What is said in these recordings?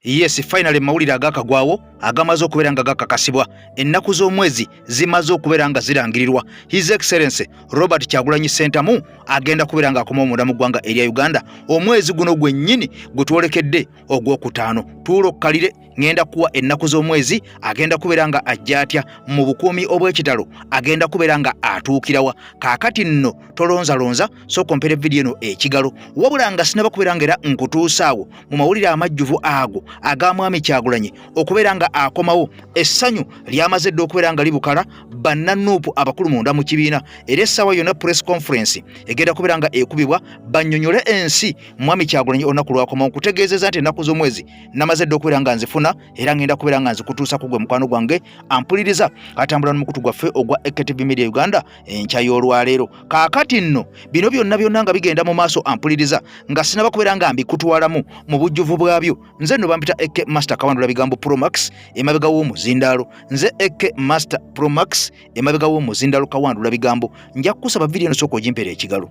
Yes, finally mawulire agakagwawo agamaze okubeera nga gakakasibwa. Ennaku z'omwezi zimaze okubeera nga zirangirirwa. His Excellency Robert Kyagulanyi Ssentamu agenda kubeera nga akomawo munda mu ggwanga erya Uganda omwezi guno gwennyini gwe twolekedde ogwokutaano. Tuula okkalire, ŋŋenda kuwa ennaku z'omwezi, agenda kubeera nga ajja atya mu bukuumi obw'ekitalo, agenda kubeera nga atuukirawa. Kaakati nno tolonzalonza, sooka ompere vidiyo eno ekigalo. Wabula nga sinaba kubeera nga era nkutuusaawo mu mawulire amajjuvu ago aga mwami Kyagulanyi okubeera nga akomawo, essanyu lyamaze dda okubeera nga libukala bannanuupu abakulu munda mu kibiina, era essaawa yonna press conference egenda kubeera nga ekubibwa bannyonnyole ensi mwami Kyagulanyi olunaku lwakomawo. Nkutegeezeza nti ennaku z'omwezi namaze dda okubeera nga nzifuna era ngenda kubeera nga nzikutuusa ku gwe mukwano gwange ampuliriza atambula n'omukutu gwaffe ogwa AKTV Media Uganda enkya y'olwaleero. Kaakati nno bino byonna byonna nga bigenda mu maaso ampuliriza nga sinaba kubeera nga mbikutwalamu mu bujjuvu bwabyo, nze nno bampita AK Master Kawandula Bigambo Promax emabega w'omuzindaalo. Nze AK Master Promax emabega w'omuzindaalo Kawandula Bigambo. Nja kukusaba vidiyo eno sooka ogimpeera ekigalo.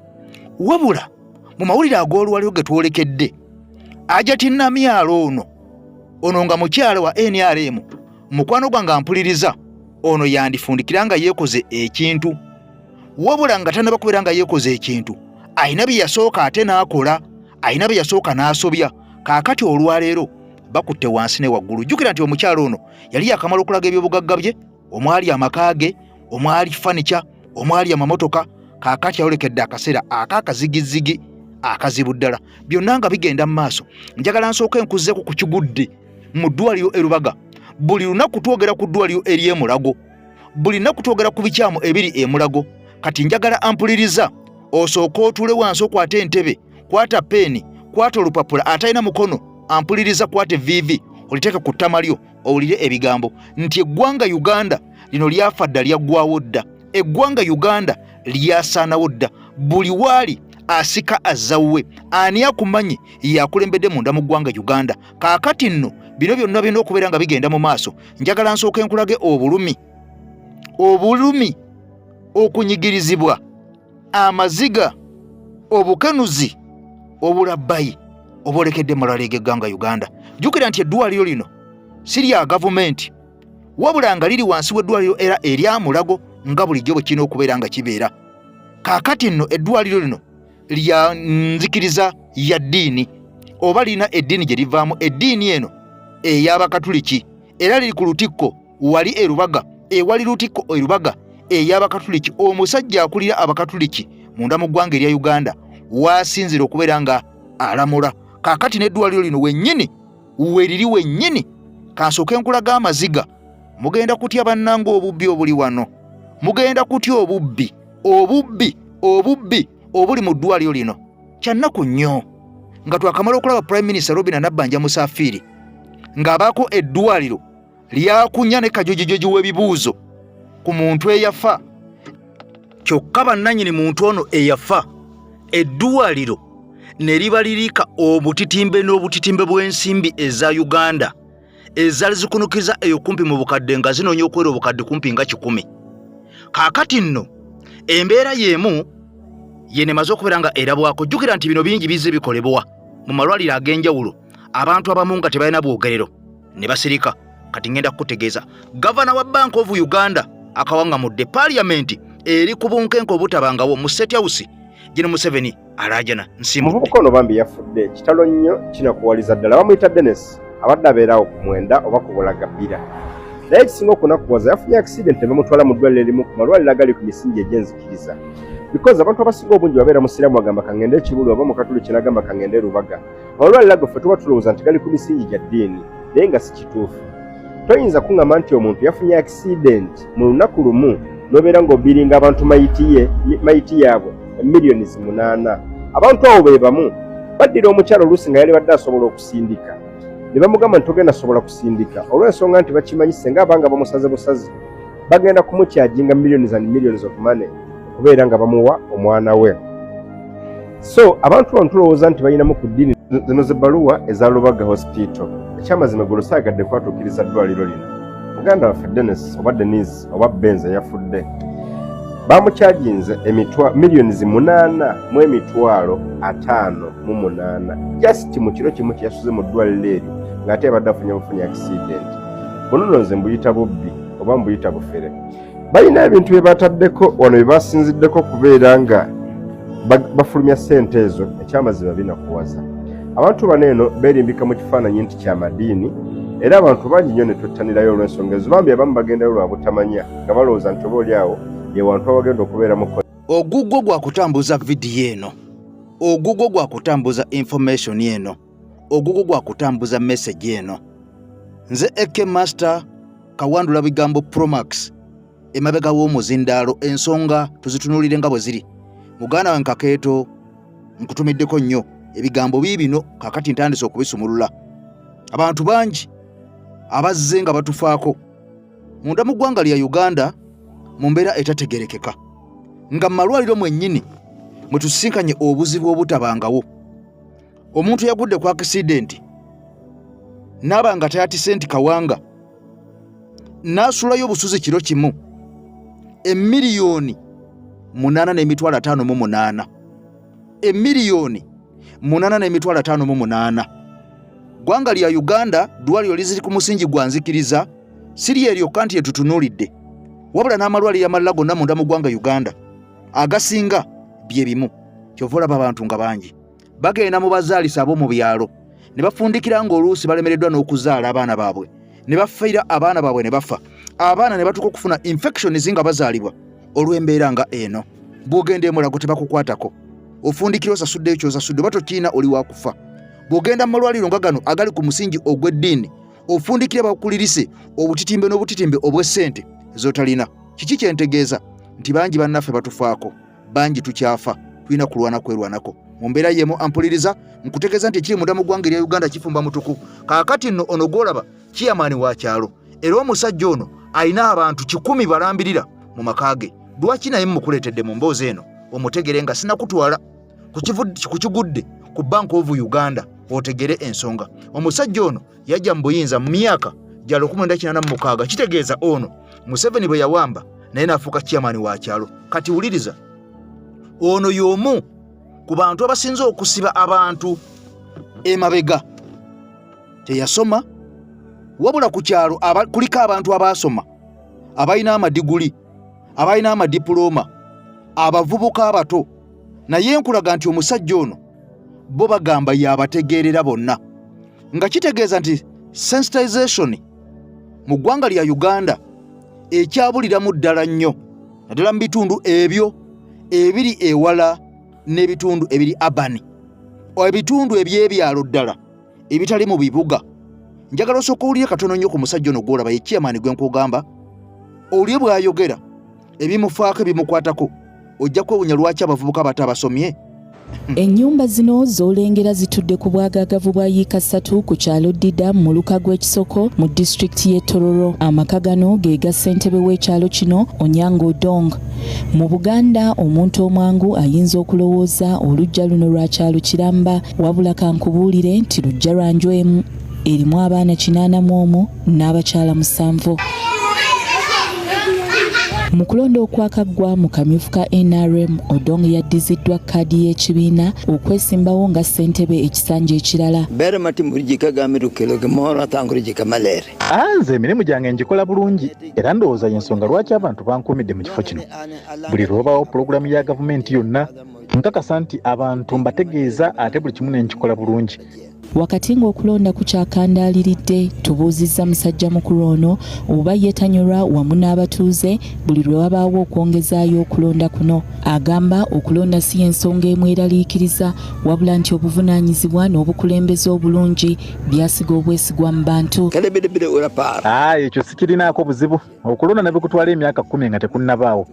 Wabula mu mawulire ag'olwaleero ge twolekedde, Ajati Namyalo ono nga mukyala wa NRM, mukwano gwange ampuliriza, ono yandifundikira nga yeekoze ekintu, wabula nga tannaba kubeera nga yeekoze ekintu, alina bye yasooka ate n'akola, alina bye yasooka n'asobya. Kaakati olwaleero bakutte wansi ne waggulu. Jjukira nti omukyala ono yali yakamala okulaga ebyobugagga bye, omwali amaka ge, omwali fanica, omwali amamotoka. Kaakati ayolekedde akaseera ak'akazigizigi akazibu ddala. Byonna nga bigenda mu maaso, njagala nsooke nkuzzeeko ku kigudde mu ddwaliro e Lubaga. Buli lunaku twogera ku ddwaliro ery'e Mulago, buli lunaku twogera ku bikyamu ebiri e Mulago. Kati njagala ampuliriza osooke otuule wansi, okwate entebe, kwata peeni, kwata olupapula, atalina mukono ampuliriza kwata evviivi oliteeke ku ttama lyo owulire ebigambo nti eggwanga Uganda lino lyafa dda, lyaggwawo dda, eggwanga Uganda lyasaanawo dda. Buli waali asika azzawuwe, ani akumanyi yakulembedde munda mu ggwanga Uganda. Kaakati nno bino byonna birina okubeera nga bigenda mu maaso. Njagala nsooke nkulage obulumi, obulumi, okunyigirizibwa, amaziga, obukenuzi, obulabbayi obwolekedde malwaliro g'eggwanga Uganda. Jjukira nti eddwaliro lino si lya gavumenti, wabula nga liri wansi w'eddwaliro era erya Mulago nga bulijjo bwe kirina okubeera nga kibeera. Kaakati nno eddwaliro lino lya nzikiriza ya ddiini, oba lirina eddiini gye livaamu, eddiini eno ey'Abakatuliki, era liri ku lutikko wali e Lubaga, ewali lutikko e Lubaga ey'Abakatuliki. Omusajja akulira Abakatuliki munda mu ggwanga erya Uganda waasinzira okubeera nga alamula. Kaakati n'eddwaliro lino wennyini weriri wennyini. Kansooke nkulaga amaziga. Mugenda kutya bannange obubbi obuli wano, mugenda kutya obubbi, obubbi, obubbi obuli mu ddwaliro lino. Kyannaku nnyo nga twakamala okulaba Prime Minister Robina Nabbanja Musafiiri ng'abaako eddwaliro lyakunya ne kajojijoji w'ebibuuzo ku muntu eyafa, kyokka bannannyini muntu ono eyafa eddwaliro ne liba lirika obutitimbe n'obutitimbe bw'ensimbi eza Uganda ezaali zikunukiza eyo kumpi mu bukadde nga zinoonya okwera obukadde kumpi nga 100. Kaakati nno embeera y'emu yenemaze okubeera nga erabwako. Jjukira nti bino bingi bizze bikolebwa mu malwaliro ag'enjawulo, abantu abamu nga tebalina bwogerero ne basirika. Kati ngenda kukutegeeza gavana wa Bank of Uganda akawangamudde parliament eri ku bunkenke obutabangawo mu State House. Gino Museveni alaajana nsimu. Omuvubuka ono bambi yafudde kitalo nnyo, kinakuwaliza ddala. Bamuyita Dennis, abadde abeerawo ku Mwenda oba ku Bulaga Bbira, naye ekisinga okunakuwaza yafunye accident ne bamutwala mu ddwaliro erimu ku malwaliro agali ku misingi egy'enzikiriza, because abantu abasinga obungi babeera musiraamu agamba kangende Ekibuli, oba mukatuliki n'agamba kangende Rubaga. Amalwaliro ago ffe tuba tulowooza nti gali ku misingi gya ddiini, naye nga si kituufu. Toyinza kuŋŋamba nti omuntu yafunye accident mu lunaku lumu n'obeera ng'obiringa abantu mayiti yaabwe 8 million. Abantu abo be bamu baddira omukyalo oluusi nga yali badde asobola okusindika ne bamugamba nti togenda sobola kusindika, olw'ensonga nti bakimanyi senga abanga bamusaze busazi bagenda kumukyajinga millions and millions of money okubeera nga bamuwa omwana we. So abantu bano tulowooza nti balinamu ku ddiini. Zino zebbaluwa eza Lubaga Hospital. Ekyamazima golo saagadde kwatuukiriza ddwaliro lino. Muganda waffe Denis oba Denis oba Benz eyafudde, Bamukyajinze emitwa millions 858,000 just mu kiro kimu kyeyasuze mu ddwaliro eryo ng'ate yabadde afunye bufunyi accident. Buno nno nze mbuyita bubbi oba mbuyita bufere. Balina ebintu bye bataddeko wano bye basinziddeko okubeera nga bafulumya ssente ezo. Ekyamazima binakuwaza, abantu bano eno beerimbika mu kifaananyi nti kya madiini, era abantu bangi nnyo ne twettanirayo olw'ensonga ezo. Bambi abamu bagendayo lwa butamanya nga balowooza nti oba oli awo ye wantu awagenda okubeeramu. Ogugwo gwa kutambuza vidiyo eno, ogugwo gwa kutambuza information eno, ogugwo gwa kutambuza message eno. Nze AK Master Kawandula Bigambo Promax, emabega w'omuzindaalo. Ensonga tuzitunuulire nga bwe ziri. Muganda wange Kakeeto, nkutumiddeko nnyo ebigambo biibino. Kakati ntandise okubisumulula. Abantu bangi abazze nga batufaako munda mu ggwanga lya Uganda mu mbeera etategerekeka, nga mu malwaliro mwennyini mwe tusisinkanye obuzibu obutabangawo. Omuntu yagudde ku accident n'aba nga tayatise nti kawanga, n'asulayo obusuzi kiro kimu, 8,858,000, 8,858,000. Ggwanga lya Uganda, ddwaliro liziri ku musingi gwa nzikiriza si lyeryoka nti yetutunuulidde, wabula n'amalwaliro amalala gonna munda mu ggwanga Uganda agasinga bye bimu. Kyova olaba abantu nga bangi bagenda mu bazaalisa ab'omu byalo ne bafundikira ng'oluusi balemereddwa n'okuzaala abaana baabwe, ne bafiira abaana baabwe, ne bafa abaana, ne batuuka okufuna infections nga bazaalibwa olw'embeera nga eno. Bw'ogenda emulago tebakukwatako, ofundikira osasuddeyo kyosasudde, oba tokiina oli wakufa. Bw'ogenda mu malwaliro nga gano agali ku musingi ogw'eddiini, ofundikira bakulirise obutitimbe n'obutitimbe obw'essente z'otalina. Kiki kyentegeeza? Nti bangi bannaffe batufaako, bangi tukyafa, tulina kulwana kwerwanako. Mu mbeera yemu ampuliriza, nkutegeeza nti ekiri munda mu ggwanga erya Uganda kifumba mutuku. Kaakati nno ono gwolaba chairman wa kyalo, era omusajja ono alina abantu 100 balambirira mu maka ge. Lwaki naye mmukuleetedde mu mboozi eno? Omutegere nga sinakutwala ku kigudde ku Bank of Uganda, otegere ensonga. Omusajja ono yajja mu buyinza mu myaka gya 1986. Kitegeeza ono Museveni bwe yawamba naye n'afuuka chairman wa kyalo. Kati wuliriza, ono y'omu ku bantu abasinze okusiba abantu emabega. Teyasoma, wabula ku kyalo kuliko abantu abaasoma, abalina amadiguli, abalina amadipulooma, abavubuka abato, naye nkulaga nti omusajja ono bo bagamba yabategeerera bonna, nga kitegeeza nti sensitization mu ggwanga lya Uganda ekyabuliramu ddala nnyo, naddala mu bitundu ebyo ebiri ewala n'ebitundu ebiri urban, ebitundu ebyebyalo ddala ebitali mu bibuga. Njagala osooka owulire katono nnyo ku musajja ono gwolaba, ye chairman gwe nkugamba. Owulire bw'ayogera ebimufaako, ebimukwatako, ojja kwewunya lwaki abavubuka abato abasomye. Ennyumba zino z'olengera zitudde ku bwagaagavu bwa yiika 3 ku kyalo Dida mu muluka gw'Ekisoko mu disitulikiti y'e Tororo. Amaka gano ge ga ssentebe w'ekyalo kino, Onyango Odong. Mu Buganda omuntu omwangu ayinza okulowooza oluggya luno lwa kyalo kiramba, wabula kankubuulire nti luggya lwa nju emu erimu abaana 81 n'abakyala 7. Mu kulonda okwakaggwa mu kamyufu ka NRM, Odong yaddiziddwa kaadi y'ekibiina okwesimbawo nga ssentebe ekisanja ekirala. Ber matimo ji kagame kelo gimoro atangori ji kama ler. Nze emirimu gyange ngikola bulungi, era ndowooza y'ensonga lwaki abantu bankuumidde mu kifo kino. Buli lwobaawo pulogulaamu ya gavumenti yonna, nkakasa nti abantu mbategeeza, ate buli kimu ne nkikola bulungi. Wakati ng'okulonda kukyakandaaliridde, tubuuzizza musajja mukulu ono oba ye tanyolwa wamu n'abatuuze buli lwe wabaawo okwongezaayo okulonda kuno. Agamba okulonda si y'ensonga emweraliikiriza, wabula nti obuvunaanyizibwa n'obukulembeze obulungi byasiga obwesigwa mu bantu. Kale bede bede ora par. Ekyo sikirinaako buzibu. Okulonda ne bikutwala emyaka 10 nga tekunnabaawo,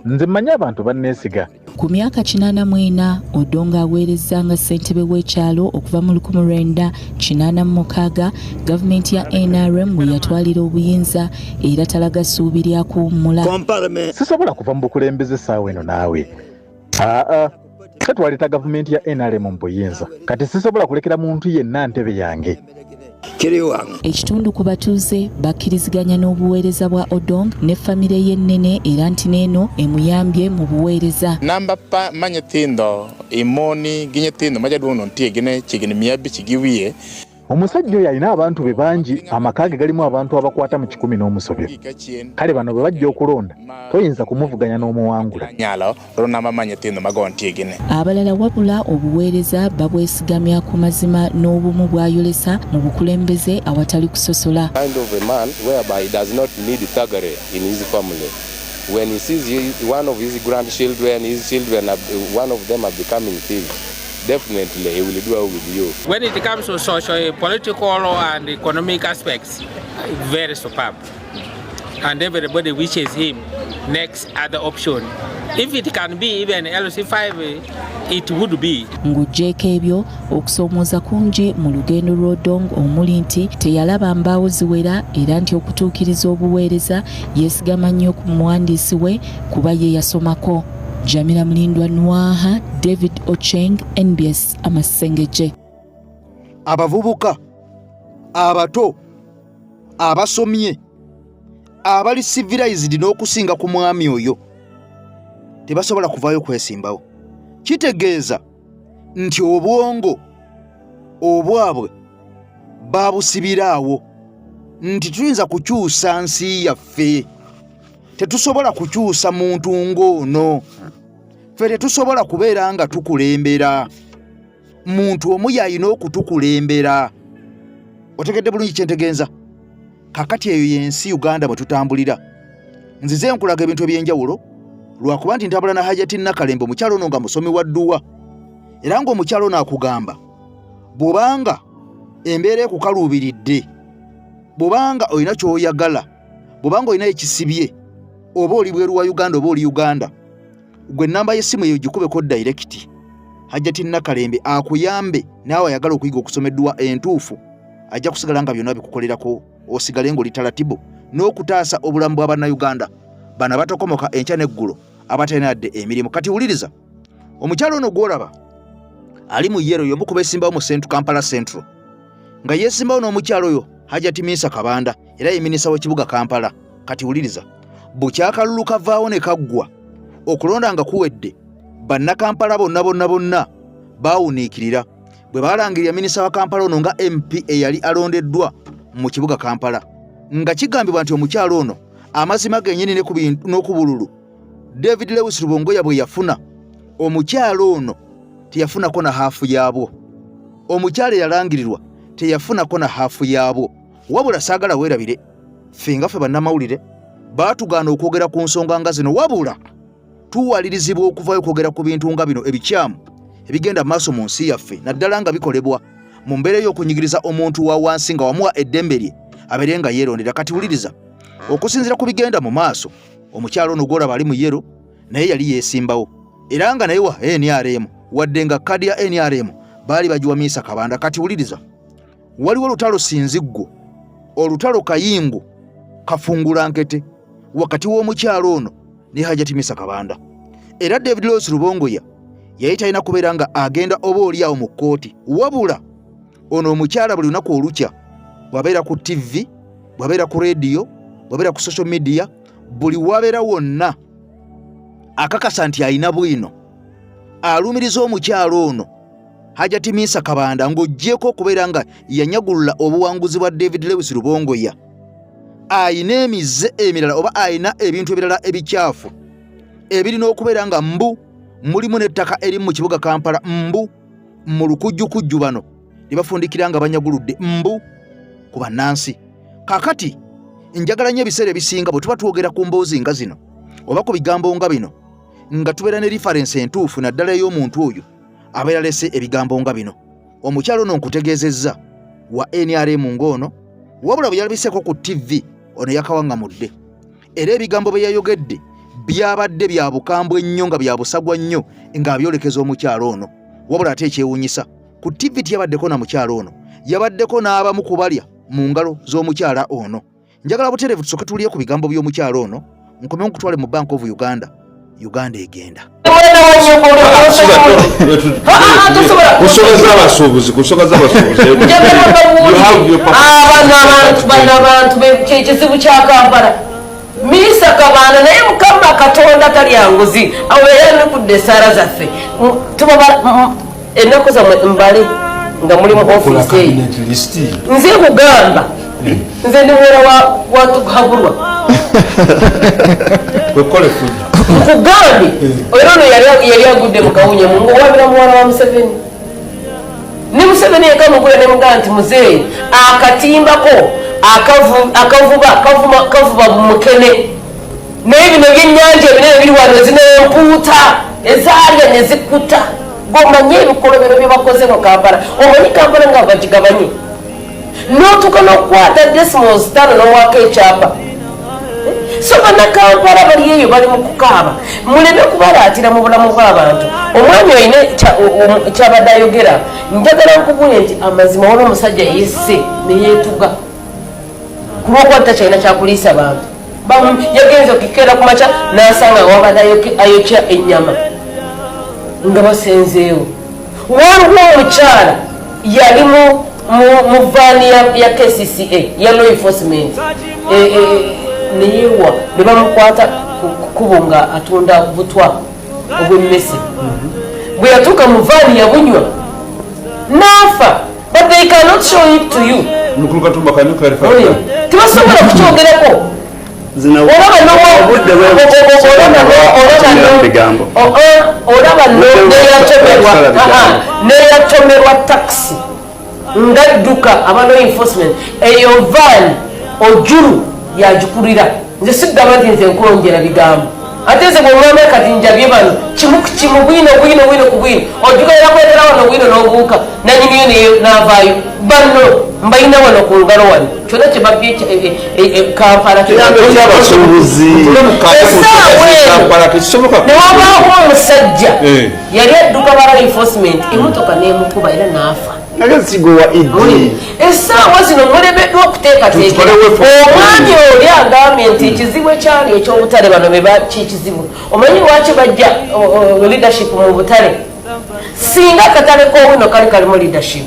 nze mmanyi abantu banneesiga. Ku myaka 84, Odongo aweerezza nga ssentebe w'ekyalo okuva mu 1986 gavumenti ya NRM bwe yatwalira obuyinza, era talaga ssuubi lya kuwummula. Comparame. Sisobola kuva mu bukulembeze essaawa eno naawe. Aa. Ffe twaleeta gavumenti ya NRM mu buyinza. Kati sisobola kulekera muntu yenna ntebe yange. Ekitundu ku batuuze bakkiriziganya n'obuweereza bwa Odong ne famire ye ennene era nti n'eno emuyambye mu buweereza. Namba pa ma nyithindo imoni gi nyithindo ma jaduong' no nitie gine chiegni 500 gi wiye. Omusajja oyo alina abantu be bangi, amaka ge galimu abantu abakwata mu kikumi n'omusobyo. Kale bano bwe bajja okulonda, toyinza kumuvuganya n'omuwangula. Abalala wabula obuweereza babwesigamya ku mazima n'obumu bw'ayolesa mu bukulembeze awatali kusosola. Kind of a man whereby he does not need thuggery in his family. When he sees one of his grandchildren, his children, are, one of them are becoming thieves, definitely he will do away with you. When it comes to social, political and economic aspects, very superb. And everybody wishes him next other option. If it can be even LC5, it would be. Ng'oggyeeko ebyo, okusoomooza kungi mu lugendo lw'Odong omuli nti teyalaba mbaawo ziwera era nti okutuukiriza obuweereza yeesigama nnyo ku muwandiisi we kuba ye yasomako. Jamila Mulindwa Nwaha, David Ocheng, NBS Amasengejje. Abavubuka abato abasomye abali civilized n'okusinga ku mwami oyo tebasobola kuvaayo kwesimbawo. Kitegeeza nti obwongo obwabwe babusibiraawo nti tuyinza kukyusa nsi yaffe, tetusobola kukyusa muntu ng'ono, ffe tetusobola kubeera nga tukulembera muntu omu, yalina okutukulembera. Otegedde bulungi kyentegeeza? Kakati eyo yensi Uganda bwe tutambulira. Nzize nkulaga ebintu ebyenjawulo lwakuba nti ntambula na Hajati Nakalembe, omukyalo ono nga musomi wa dduwa, era ng'omukyalo ono akugamba bw'obanga embeera ekukaluubiridde, bw'obanga olina ky'oyagala, bw'obanga olina ekisibye, oba oli bweru wa Uganda oba oli Uganda, gwe ennamba y'essimu eyo gikubeko direct, Hajati Nakalembe akuyambe. Naawe ayagala okuyiga okusoma edduwa entuufu, ajja kusigala nga byonna bikukolerako, osigale ng'oli talatibu n'okutaasa obulamu bwa Bannayuganda bano abatokomoka enkya n'eggulo, abatalina yadde emirimu. Kati wuliriza omukyalo ono gw'olaba ali mu yellow, y'omu ku beesimbawo mu Kampala Central, nga yeesimbawo n'omukyalo oyo Hajati Minsa Kabanda, era ye minisita w'ekibuga Kampala. Kati wuliriza, bukyakalulu kavaawo ne kaggwa, okulonda nga kuwedde, Bannakampala bonna bonna bonna baawuniikirira bwe baalangirira minisita wa Kampala ono nga MP eyali alondeddwa mu kibuga Kampala, nga kigambibwa nti omukyalo ono amazima gennyini n'okubululu David Lewis Rubongoya bwe yafuna, omukyalo ono teyafunako na haafu yaabwo. Omukyalo eyalangirirwa teyafunako na haafu yaabwo. Wabula saagala weerabire, ffe nga ffe bannamawulire baatugaana okwogera ku nsonga nga zino, wabula tuwalirizibwa okuvayo okwogera ku bintu nga bino ebikyamu ebigenda maaso mu nsi yaffe, naddala nga bikolebwa mu mbeera ey'okunyigiriza omuntu wa wansi nga wamuwa eddembe lye abeere nga yeerondera. Kati wuliriza, okusinziira ku bigenda mu maaso, omukyalo ono gwolaba ali mu yellow naye yali yeesimbawo, era nga naye wa NRM, wadde nga kaadi ya NRM baali bagiwa Minsa Kabanda. Kati wuliriza, waliwo olutalo sinziggo, olutalo kayingo kafungula nkete wakati w'omukyalo ono ne Hajati Minsa Kabanda. Era David Lewis Rubongoya yali talina kubeera nga agenda oba oli awo mu kkooti, wabula ono omukyala buli lunaku olukya bw'abeera ku TV, bw'abeera ku rediyo, bw'abeera ku social media, buli wabeera wonna akakasa nti alina bwino alumiriza omukyalo ono Hajati Minsa Kabanda, ng'oggyeko okubeera nga yanyagulula obuwanguzi bwa David Lewis Rubongoya, ayina emize emirala oba ayina ebintu ebirala ebikyafu ebirina okubeera nga mbu mulimu n'ettaka erimu mu kibuga Kampala, mbu mu lukujjukujju bano ne bafundikira nga banyaguludde mbu ku bannansi. Kaakati njagala nnyo ebiseera ebisinga bwe tuba twogera ku mboozi nga zino oba ku bigambo nga bino nga tubeera ne reference entuufu, naddala ey'omuntu oyo abeera lese ebigambo nga bino. Omukyalo ono nkutegeezezza wa NRM ng'ono, wabula bwe yalabiseeko ku TV ono yakawaŋŋamudde, era ebigambo bye yayogedde byabadde bya bukambwe nnyo, nga bya busagwa nnyo, ng'abyolekeza omukyalo ono. Wabula ate ekyewuunyisa, ku TV teyabaddeko na mukyalo ono, yabaddeko n'abamu ku balya mu ngalo z'omukyala ono. Njagala butereevu tusooke tuwulire ku bigambo by'omukyalo ono, nkomewo nkutwale mu Bank of Uganda. Uganda egenda. Kusonga z'abasuubuzi, kusonga z'abasuubuzi. Bano abantu kyekizibu kya Kampala. Miisa Kabanda, naye Mukama Katonda talya nguzi, awo yayanukudde esaala zaffe. Tubaba ennaku zammwe mbale nga muli mu ofiisi eyo. Nze nkugamba, nze ndi muwala wa Tuhabulwa. Nkugambye, era ono yali agudde mu kawunya mu ng'owabira muwala wa Museveni. Ne Museveni yeka mugula ne mugamba nti muzeeyi akatimbako akavuba kavuba mukene. Naye bino ebyennyanja ebinene biri wano, zino empuuta ezaalya ne zikuta. Gomanye ebikolobero bye bakoze mu Kampala. Omanyi Kampala nga bagigabanye, n'otuuka n'okukwata decimals 5 n'owaako ekyapa. So bannakampala bali eyo bali mu kukaaba, muleme kubalaatira mu bulamu bw'abantu. Omwami olina kyabadde ayogera, njagala nkubuulire nti amazima waliwo omusajja yesse ne yeetuga kulwokuba takyalina kyakuliisa bantu. Yagenze okikeera ku makya n'asanga wabadde ayokya ennyama nga basenzeewo. Waliwo omukyala yali mu vaani ya KCCA ya law enforcement, neyewa ne bamukwata ku kkubo nga atunda butwa obw'emmese. Bwe yatuuka mu vaani yabunywa n'afa, but they cannot show it to you. Mukulu Katumba, can you clarify? Oyo tebasobola kukyogerako. Olaba Bigambo. Olaba neyatomerwa taxi ngadduka aba law enforcement, eyo van ojulu yagikulira. Nze sigamba nti nze nkwongera bigambo, ate nze bwomwama kati njabye bano kimu ku kimu, bwino bwino bwino ku bwino, ojugalira kwetera wano bwino n'obuuka nanyiniyo neyo n'avaayo. Bano mbalina wano ku ngalo wano, kyonna kyebabye Kampala. Kyabasuubuzi. Essaawa eno newabaawo omusajja yali adduka ba law enforcement, emotoka n'emukuba era n'afa. Nagasigowa idi. Essaawa zino mulemeddwa okuteekateekera. Omwami oli agambye nti ekizibu ekyali ekyobutale, bano be kikizibu. Omanyi lwaki bajja leadership mu butale? Singa akatale k'owino kali kalimu leadership,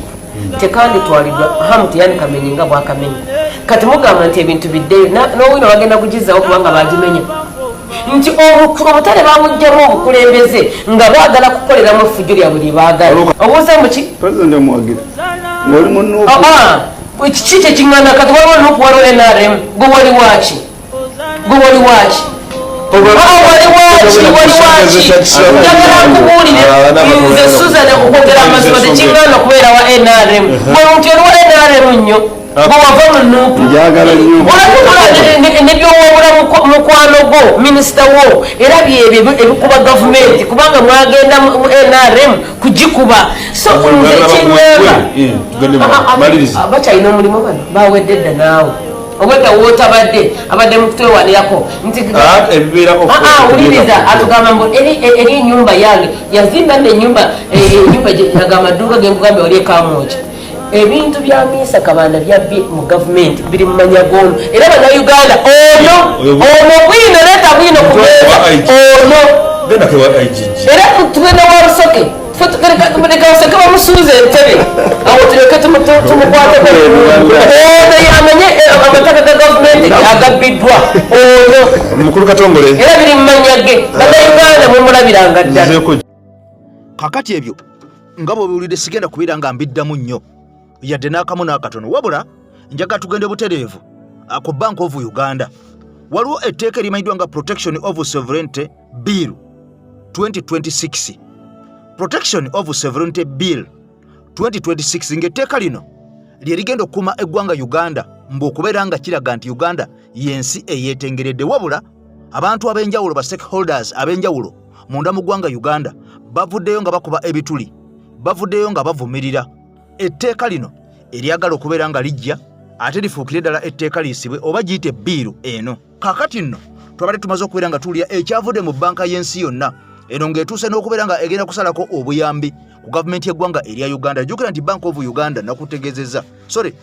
tekanditwaliddwa hamu, teyandikamenye nga bwakamenya. Kati mugamba nti ebintu biddeyo n'owino bagenda kugizaawo kubanga bagimenya nti obutale bamugjamu obukulembeze nga baagala kukoleramu effujjo lyabwe lye baagala. Obuuza muki? President omuwagira ng'oli mu NUP. Kiki kyekiŋŋana? Kati waliwo NUP, waliwo NRM. Gwe wali waaki? Gwe wali waaki? Wali waaki? Wali waaki? Njagala nkubuulire nze Susan, okwogera amazima tekiŋŋana okubeera wa NRM. Gwe nti oli wa NRM nnyo, gwe wava mu NUP. Njagala nnyo. Olabikola nebyowabula mukwano gwo minisita wo, era byebyo ebikuba gavumenti kubanga mwagenda mu NRM kugikuba. So nze kyeŋŋamba, bakyalina omulimu bano bawedde dda. Naawe obwedda wootabadde abadde mu kutwewanirako nti wuliriza, atugamba mbu eri enyumba yange yazimba nno enyumba, enyumba agamba dduuka genkugambe wali ekamwoki. Ebintu bya Miisa Kabanda byabbi mu gavumenti biri mu manya g'ono, era Bannayuganda ono ono bwino leeta bwino ku meeza ono, era tugenda wa Rusoke, leka Rusoke bamusuuze entebe awo tuleke tumukwateko. Ono yamenye amataka ga gavumenti agabbiddwa ono. Mukulu Katongole. Era biri mu manya ge, Bannayuganda mumulabiranga ddala. Kakati ebyo nga bw'obiwulidde, sigenda kubeera nga mbiddamu nnyo yadde n'akamu n'akatono, wabula njagala tugende butereevu ku Bank of Uganda. Waliwo etteeka erimanyiddwa nga Protection of Sovereignty Bill 2026, Protection of Sovereignty Bill 2026, ng'etteeka lino lye ligenda okukuuma eggwanga Uganda mbu okubeera nga kiraga nti Uganda y'ensi eyeetengeredde. Wabula abantu ab'enjawulo, ba stakeholders ab'enjawulo munda mu ggwanga Uganda, bavuddeyo nga bakuba ebituli, bavuddeyo nga bavumirira etteeka lino eryagala okubeera nga lijja ate lifuukire ddala etteeka liyisibwe oba giyite bill eno. Kaakati nno twabadde tumaze okubeera nga tuwulira ekyavudde mu bbanka y'ensi yonna eno ng'etuuse n'okubeera nga egenda kusalako obuyambi ku gavumenti y'eggwanga erya Uganda. Jjukira nti Bank of Uganda nakutegeezezza, sorry,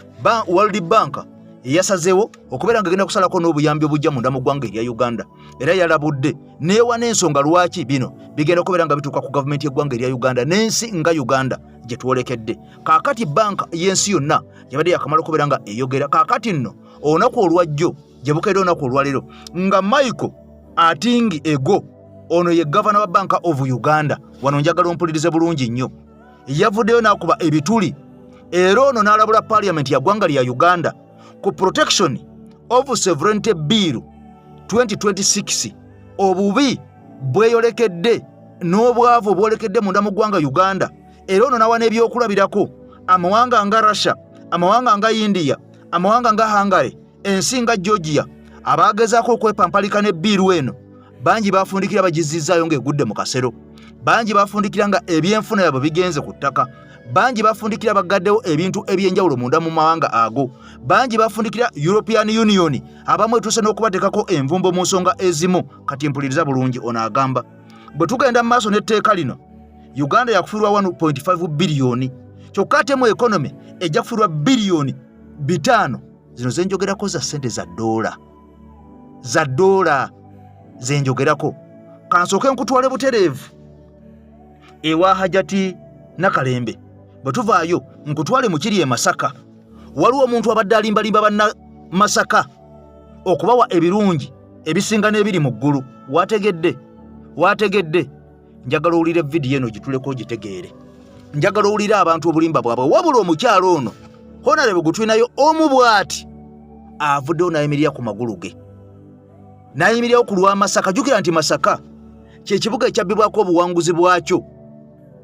World Bank Yasazeewo okubeera nga egenda kusalako n'obuyambi obujja munda mu ggwanga erya Uganda, era yalabudde neewa n'ensonga lwaki bino bigenda kubeera nga bituuka ku gavumenti y'eggwanga erya Uganda n'ensi nga Uganda gye twolekedde kaakati. Banka y'ensi yonna yabadde yakamala okubeera nga eyogera kaakati nno olunaku olwajjo gye bukedde, olunaku olwaleero, nga Michael Atingi Ego, ono ye gavana wa Bank of Uganda. Wano njagala ompulirize bulungi nnyo. Yavuddeyo n'akuba ebituli, era ono n'alabula parliament ya ggwanga lya Uganda ku Protection of Sovereignty Bill 2026, obubi bweyolekedde n'obwavu obwolekedde munda mu ggwanga Uganda. Era ono n'awa n'ebyokulabirako amawanga nga Russia, amawanga nga India, amawanga nga Hungary, ensi nga Georgia, abaagezaako okwepampalika ne bill eno. Bangi bafundikira bagizizaayo ng'egudde mu kasero, bangi bafundikira nga ebyenfuna byabwe bigenze ku ttaka, bangi bafundikira bagaddewo ebintu ebyenjawulo munda mu mawanga ago, bangi bafundikira European Union abamu etuuse n'okubateekako envumbo mu nsonga ezimu. Kati mpuliriza bulungi, ono agamba bwe tugenda mu maaso n'etteeka lino, Uganda yakufiirwa 1.5 biliyoni, kyokka ate mu economy ejja kufiirwa biliyoni 5. Zino zenjogerako za ssente za ddoola, za ddoola zenjogerako. Kansooke nkutwale butereevu ewa Hajati Nakalembe. Bwe tuvaayo nkutwale mu kiri e Masaka. Waliwo omuntu abadde alimbalimba banna Masaka okubawa ebirungi ebisinga n'ebiri mu ggulu. Wategedde, wategedde? Njagala owulire vidiyo eno, gituleko ogitegeere. Njagala owulire abantu obulimba bwabwe. Wabula omukyalo ono honorable gwe tulinayo omu bw'ati avuddewo n'ayimirira ku magulu ge, n'ayimirirawo ku lwa Masaka. Jjukira nti Masaka kyekibuga ekyabbibwako obuwanguzi bwakyo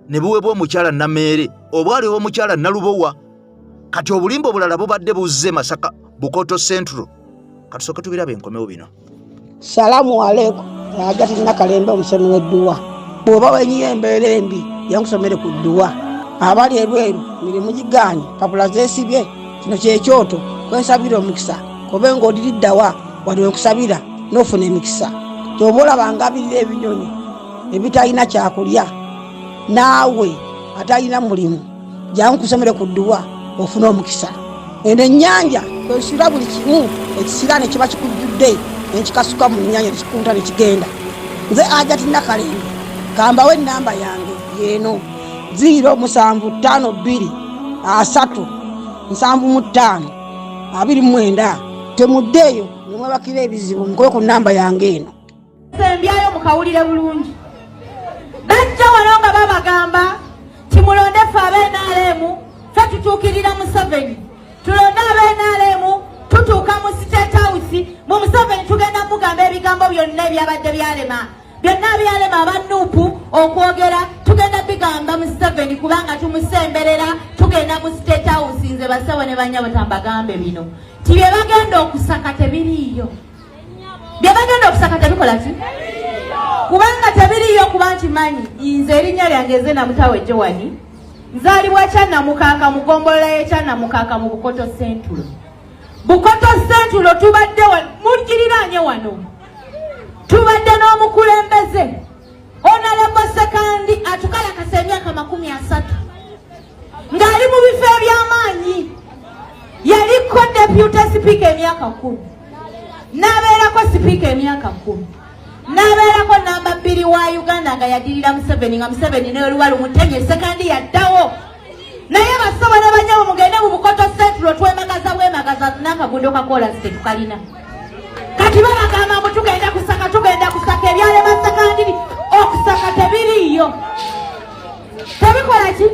ne buweebwa omukyala Nameere, obwali obw'omukyala Nalubowa. Kati obulimba obulala bubadde buzze Masaka, Bukoto Central. Katusooke tubirabe, enkomewo bino. Salamu aleikum. Hajati Nakalembe, omusomi w'edduwa. Bw'oba wenyiyo embeera embi, yankusomere ku dduwa. Abali ebweru mirimu gigaanye, papula zeesibye, kino kyekyoto kwensabira omukisa. Kobe ng'odiriddawa wano wenkusabira n'ofuna emikisa. Kyoba olaba ngabirira ebinyonyi ebitalina kyakulya, naawe atalina mulimu, jangu kusomere ku dduwa ofune omukisa. Eno ennyanja kwesula buli kimu ekisiraane kiba kikujjudde, nenkikasuka mu nnyanja nekikunta nekigenda. Nze Hajati Nakalembe, kambawo enamba yange yeeno 0752 3 75 29. Temuddeeyo nemwebakira ebizibu, mukube ku namba yange eno. Sembyayo mukawulire bulungi. Bajja wano nga babagamba timulonde ffe ab'NRM, ffe tutuukirira Museveni, tulonde ab'NRM, tutuuka mu State House mu Museveni, tugenda mugamba ebigambo byonna ebyabadde byalema, byonna byalema aba NUP okwogera, tugenda bigamba Museveni kubanga tumusemberera, tugenda mu State House. Nze bassebo ne bannyabo, tambagambe bino ti bye bagenda okusaka tebiriiyo, bye bagenda okusaka tebikola ki, kubanga tebiriiyo. Kuba nkimanyi nze, erinnya lyange nze Namutawe Joani, nzaalibwa Kyannamukaaka mu gombolola y'Ekyannamukaaka mu Bukoto Central. Bukoto Central tubadde mugiriraanye wano, tubadde n'omukulembeze Honorable Sekandi atukalakasa emyaka 30 ng'ali mu bifo eby'amaanyi. Yaliko deputy speaker emyaka 10, n'abeerako sipiika emyaka 10, n'abeerako namba 2 wa Uganda nga yadirira Museveni, nga Museveni neoluwa lumutemye, Sekandi yaddawo. Naye bassebo ne bannyabo, mugende mu Bukoto Central, twemagaza bwemagaza n'akagundo kakoolasi tetukalina. Kati babagamba mbu tugenda kusaka, tugenda kusaka ebyalema Sekandiri okusaka tebiriiyo, tebikola ki.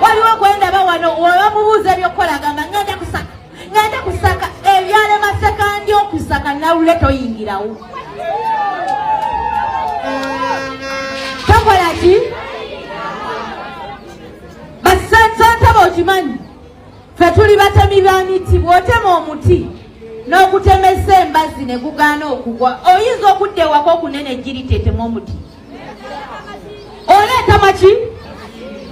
Waliwo gwendaba wano webamubuuza ebyokukola agamba ngenda kusaka, ngenda kusaka ebyalema Sekandi okusaka. Nawule toyingirawo, tokola ki. Basentebe, okimanyi ffe tuli batemi ba miti. Bw'otema omuti n'ogutemesa embazzi ne gugaana okugwa, oyinza okudda ewaka okunene ejjiri tetema omuti, oleeta maki.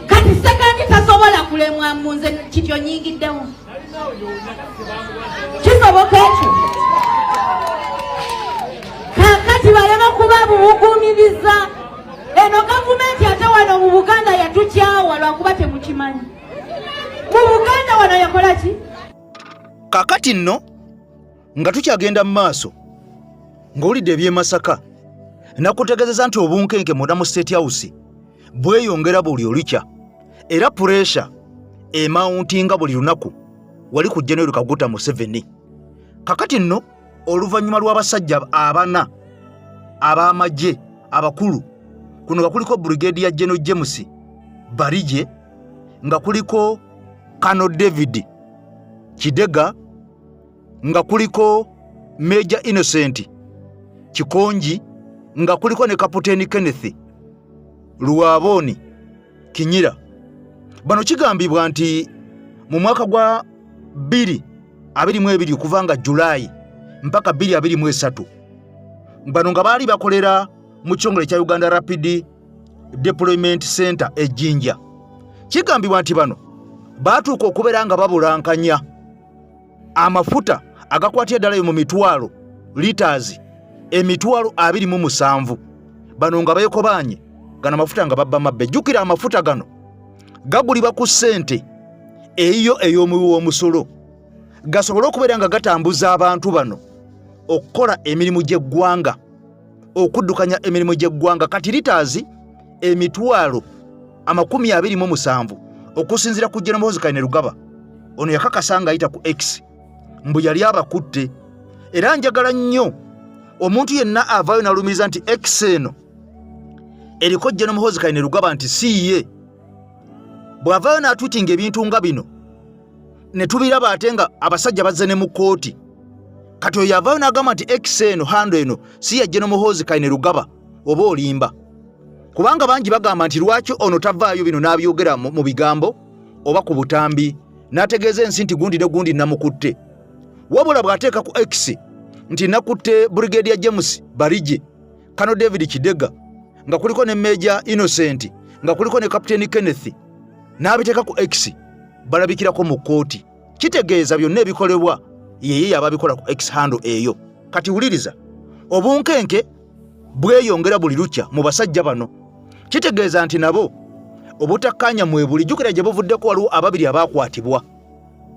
Kati Sekandi tasobola kulemwa mu nze kityo nyingiddewo, kisoboka ekyo? Kakati baleme kuba bubugumiriza eno gavumenti. Ate wano mu Buganda yatukyawa lwakuba temukimanyi. Mu Buganda wano yakola ki? Kakati nno nga tukyagenda mu maaso, ng'owulidde eby'e Masaka, nakutegeezeza nti obunkenke munda mu State House bweyongera buli olukya, era puresha emawuntinga buli lunaku wali ku General Kaguta Museveni. Kakati nno oluvannyuma lw'abasajja abana ab'amagye abakulu kuno nga kuliko Brigadier General James Barigye, nga kuliko Colonel David Kidega, nga kuliko Major Innocent Kikongi, nga kuliko ne Kapiteeni Kenneth Lwaboni Kinyira. Bano kigambibwa nti mu mwaka gwa 2022, okuva nga Julayi mpaka 2023, bano nga baali bakolera mu kitongole kya Uganda Rapid Deployment Center e Jinja. Kigambibwa nti bano baatuuka okubeera nga babulankanya amafuta agakwatira ddala mu mitwalo litres 27,000. Bano nga beekobaanye gano amafuta nga babba mabbe. Jjukira, amafuta gano gagulibwa ku ssente eyiyo ey'omuwi w'omusolo, gasobole okubeera nga gatambuza abantu bano okukola emirimu gy'eggwanga, okuddukanya emirimu gy'eggwanga. Kati litres 27,000, okusinziira ku General Muhoozi Kainerugaba, ono yakakasa ng'ayita ku X mbu yali abakutte. Era njagala nnyo omuntu yenna avaayo n'alumiriza nti X eno eriko General Muhoozi Kainerugaba nti si ye, bw'avaayo n'atwitinga ebintu nga bino ne tubiraba, ate nga abasajja bazze ne mu kkooti. Kati oyo avaayo n'agamba nti X eno, handle eno si ya General Muhoozi Kainerugaba, oba olimba, kubanga bangi bagamba nti lwaki ono tavaayo bino n'abyogera mu bigambo oba ku butambi n'ategeeza ensi nti gundi ne gundi namukutte. Wabula bw'ateeka ku X nti nakutte Brigadier James Barigye, Colonel David Kidega, nga kuliko ne Major Innocent, nga kuliko ne Captain Kenneth, n'abiteeka ku X, balabikirako mu kkooti. Kitegeeza byonna ebikolebwa yeye yaba abikola ku X handle eyo. Kati wuliriza, obunkenke bweyongera buli lukya mu basajja bano. Kitegeeza nti nabo obutakkaanya mwebuli. Jjukira gye buvuddeko waliwo ababiri abaakwatibwa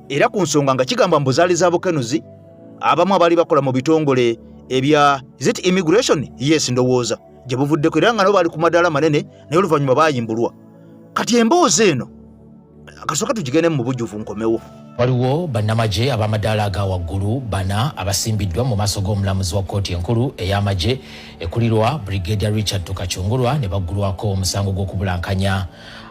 era ku nsonga nga kigamba mbu zaali za bukenuzi, abamu abaali bakola mu bitongole ebya, is it immigration? Yes, ndowooza gye buvuddeko, era nga nabo baali ku madaala manene, naye oluvannyuma baayimbulwa. Kati emboozi eno kasooka tugigende mu bujjuvu, nkomewo. Waliwo bannamagye ab'amadaala aga waggulu bana abasimbiddwa mu maaso g'omulamuzi wa kkooti enkulu ey'amagye ekulirwa Brigadier Richard Tukacungulwa ne baggulwako omusango gw'okubulankanya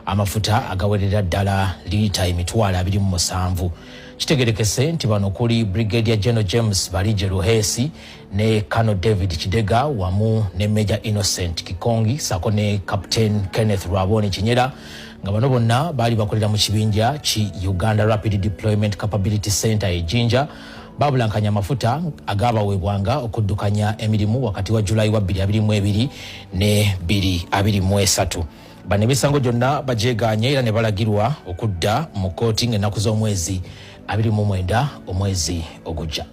amafuta agawerera ddala liita 27,000. Kitegerekese nti bano kuli Brigadier General James Barigye Ruhesi ne Colonel David Kidega wamu ne Major Innocent Kikongi sako ne Captain Kenneth Rwaboni Kinyera, nga bano bonna baali bakolera mu kibinja ki Uganda Rapid Deployment Capability Center e Jinja. Babulankanya amafuta agabaweebwanga okuddukanya emirimu wakati wa Julayi wa 2022 ne 2023. Bano emisango gyonna bagyeganye era ne balagirwa okudda mu kkooti ng'ennaku z'omwezi 29 omwezi ogujja.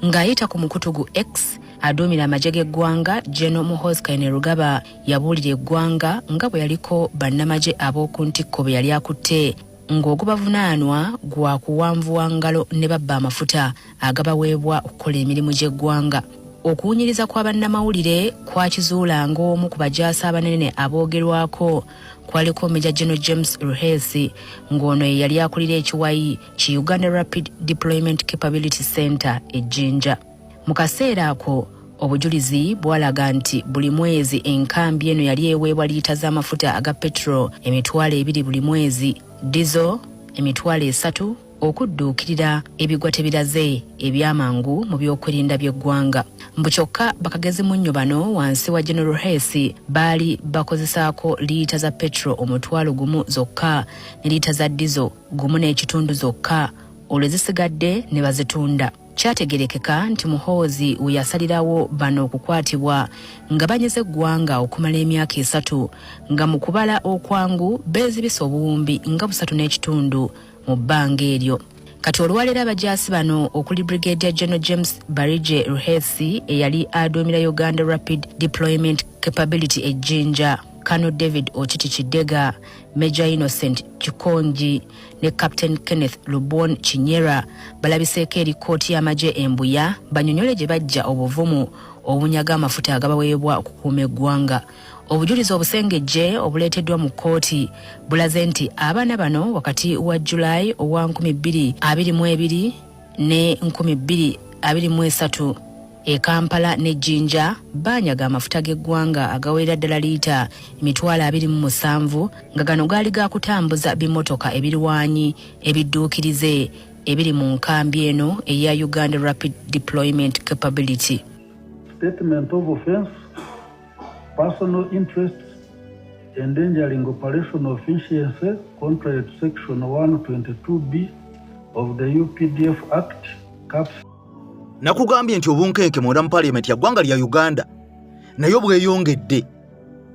Ng'ayita ku mukutu gu X, aduumira amagye g'eggwanga General Muhoozi Kainerugaba yabuulira eggwanga nga bwe yaliko bannamagye ab'oku ntikko be yali akutte, ng'ogubavunaanwa gwa kuwanvuwa ngalo ne babba amafuta agabaweebwa okukola emirimu gy'eggwanga. Okuwunyiriza kwa bannamawulire kwakizuula ng'omu ku bajaasi abanene aboogerwako kwaliko Major General James Ruhesi, ng'ono ye yali akulira ekiwayi ki Uganda Rapid Deployment Capability Center e Jinja. Mu kaseera ako obujulizi bwalaga nti buli mwezi enkambi eno yali eweebwa liita z'amafuta aga petrol 20,000 buli mwezi, diesel 30,000, okudduukirira ebigwa tebiraze ebyamangu mu byokwerinda by'eggwanga. Mbu kyokka bakagezi munnyo bano wansi wa General Hesi baali bakozesaako liita za petrol 10,000 zokka ne liita za diesel 1.5 zokka, olwo ezisigadde ne bazitunda. Kyategerekeka nti Muhoozi we yasalirawo bano okukwatibwa nga banyeze eggwanga okumala emyaka 3, nga mu kubala okwangu beezibisa obuwumbi nga 3.5 mu bbanga eryo. Kati olwaleero abajaasi bano okuli Brigadier General James Barigye Ruhesi eyali aduumira Uganda Rapid Deployment Capability e Jinja. Colonel David Okiti Kidega, Major Innocent Kikongi ne Captain Kenneth Lubon Kinyera balabiseeko eri kkooti y'amagye e Mbuya banyonyole gye baggya obuvumu obunyaga amafuta agabaweebwa okukuuma eggwanga. Obujulizi obusengejje obuleeteddwa mu kkooti bulaze nti abaana bano wakati wa July owa 2022 ne 2023 e Kampala ne Jinja baanyaga amafuta g'eggwanga agawerera ddala liita 27000 nga gano gaali ga kutambuza bimotoka ebirwanyi ebidduukirize ebiri mu nkambi eno eya Uganda Rapid Deployment Capability. Statement of offense, personal interests, endangering operational efficiency contrary to section 122B of the UPDF Act, Cap. Nakugambye nti obunkenke munda mu parliament ya ggwanga lya Uganda nayo bweyongedde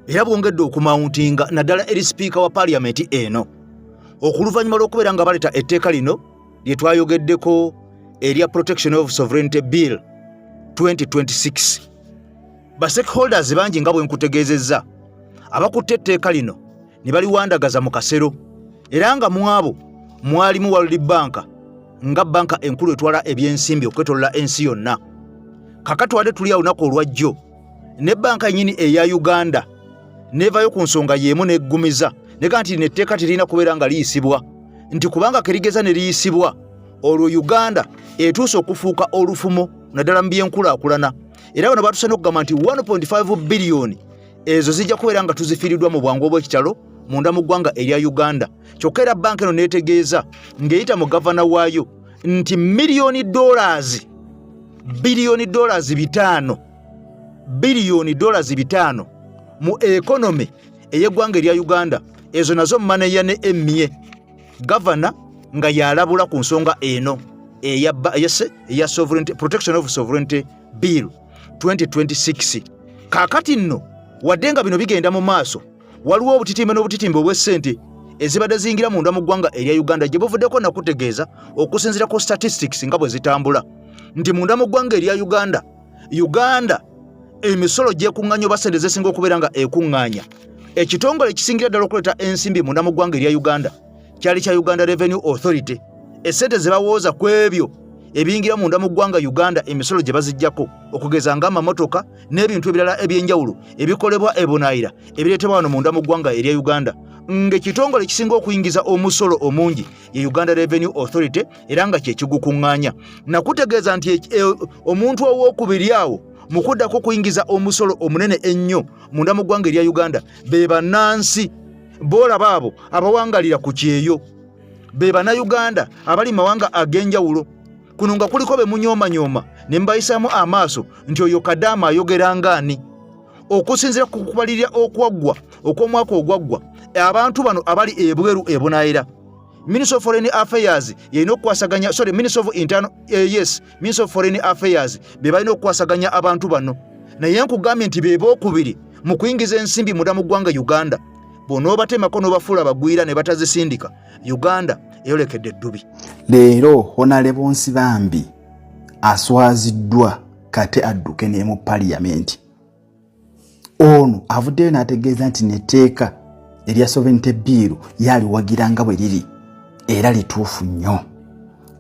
era bwongedde okumawuntinga naddala eri sipiika wa parliament eno okuluvannyuma lw'okubeera nga baleeta etteeka lino lye twayogeddeko erya Protection of Sovereignty Bill 2026. Ba stakeholders bangi nga bwe nkutegeezezza abakutte etteeka lino ne baliwandagaza mu kasero era nga mu abo mwalimu World Bank nga banka enkulu etwala ebyensimbi okwetolola ensi yonna. Kakati wadde tuli awo lunaku olwajjo ne banka yennyini eya Uganda nevayo ku nsonga y'emu neggumiza nega nti lino etteeka teririna kubeera nga liyisibwa nti kubanga kerigeza ne liyisibwa olwo Uganda etuuse okufuuka olufumo naddala mu byenkulaakulana era bano batuuse n'okugamba nti 1.5 biliyoni ezo zijja kubeera nga tuzifiiriddwa mu bwangu obw'ekitalo munda mu ggwanga erya Uganda. Kyokka era banka eno n'etegeeza ng'eyita mu gavana waayo nti miliyoni dollars biliyoni dollars bitaano biliyoni dollars bitaano mu economy ey'eggwanga erya Uganda ezo nazo maneya ne emmye. Gavana nga yalabula ku nsonga eno eya eya sovereignty protection of sovereignty bill 2026. Kaakati nno wadde nga bino bigenda mu maaso, waliwo obutitimbe n'obutitimbe obw'essente ezibadde ziyingira munda mu ggwanga erya Uganda gye buvuddeko. Nakutegeeza okusinziira ku statistics nga bwe zitambula nti munda mu ggwanga erya Uganda, Uganda emisolo gyekuŋŋaanya oba sente zesinga okubeera nga ekuŋŋaanya, ekitongole ekisingira ddala okuleeta ensimbi munda mu ggwanga erya Uganda kyali kya Uganda Revenue Authority. Essente ze bawooza ku ebyo ebiyingira munda mu ggwanga Uganda, emisolo gye baziggyako okugeza ng'amamotoka n'ebintu ebirala ebyenjawulo ebikolebwa ebunaayira ebireetebwa wano munda mu ggwanga erya Uganda, ng'ekitongole ekisinga okuyingiza omusolo omungi ye Uganda Revenue Authority era nga kyekigukuŋŋaanya. Nakutegeeza nti omuntu owookubiri awo mu kuddako okuyingiza omusolo omunene ennyo munda mu ggwanga erya Uganda be bannansi boolaba abo abawangalira ku kyeyo, be bannayuganda abali mu mawanga ag'enjawulo. Kuno nga kuliko be munyoomanyoma ne mbayisaamu amaaso nti oyo Kadaama ayogera ngaani. Okusinziira ku kubalirira okwaggwa okw'omwaka ogwaggwa, abantu bano abali ebweru ebunaayira, Minister of Foreign Affairs yalina okukwasaganya, sorry, Minister of Internal, yes, Minister of Foreign Affairs be balina okukwasaganya abantu bano, naye nkugambye nti be bookubiri mu kuyingiza ensimbi munda mu ggwanga Uganda. Bw'onoobatemako n'obafuula bagwira ne batazisindika, Uganda eyolekedde eddubi. Leero Honorable Nsibambi aswaziddwa kate adduke ne mu parliament. Ono avuddeyo n'ategeeza nti netteeka erya sovereignty bill yaliwagira nga bwe liri era lituufu nnyo.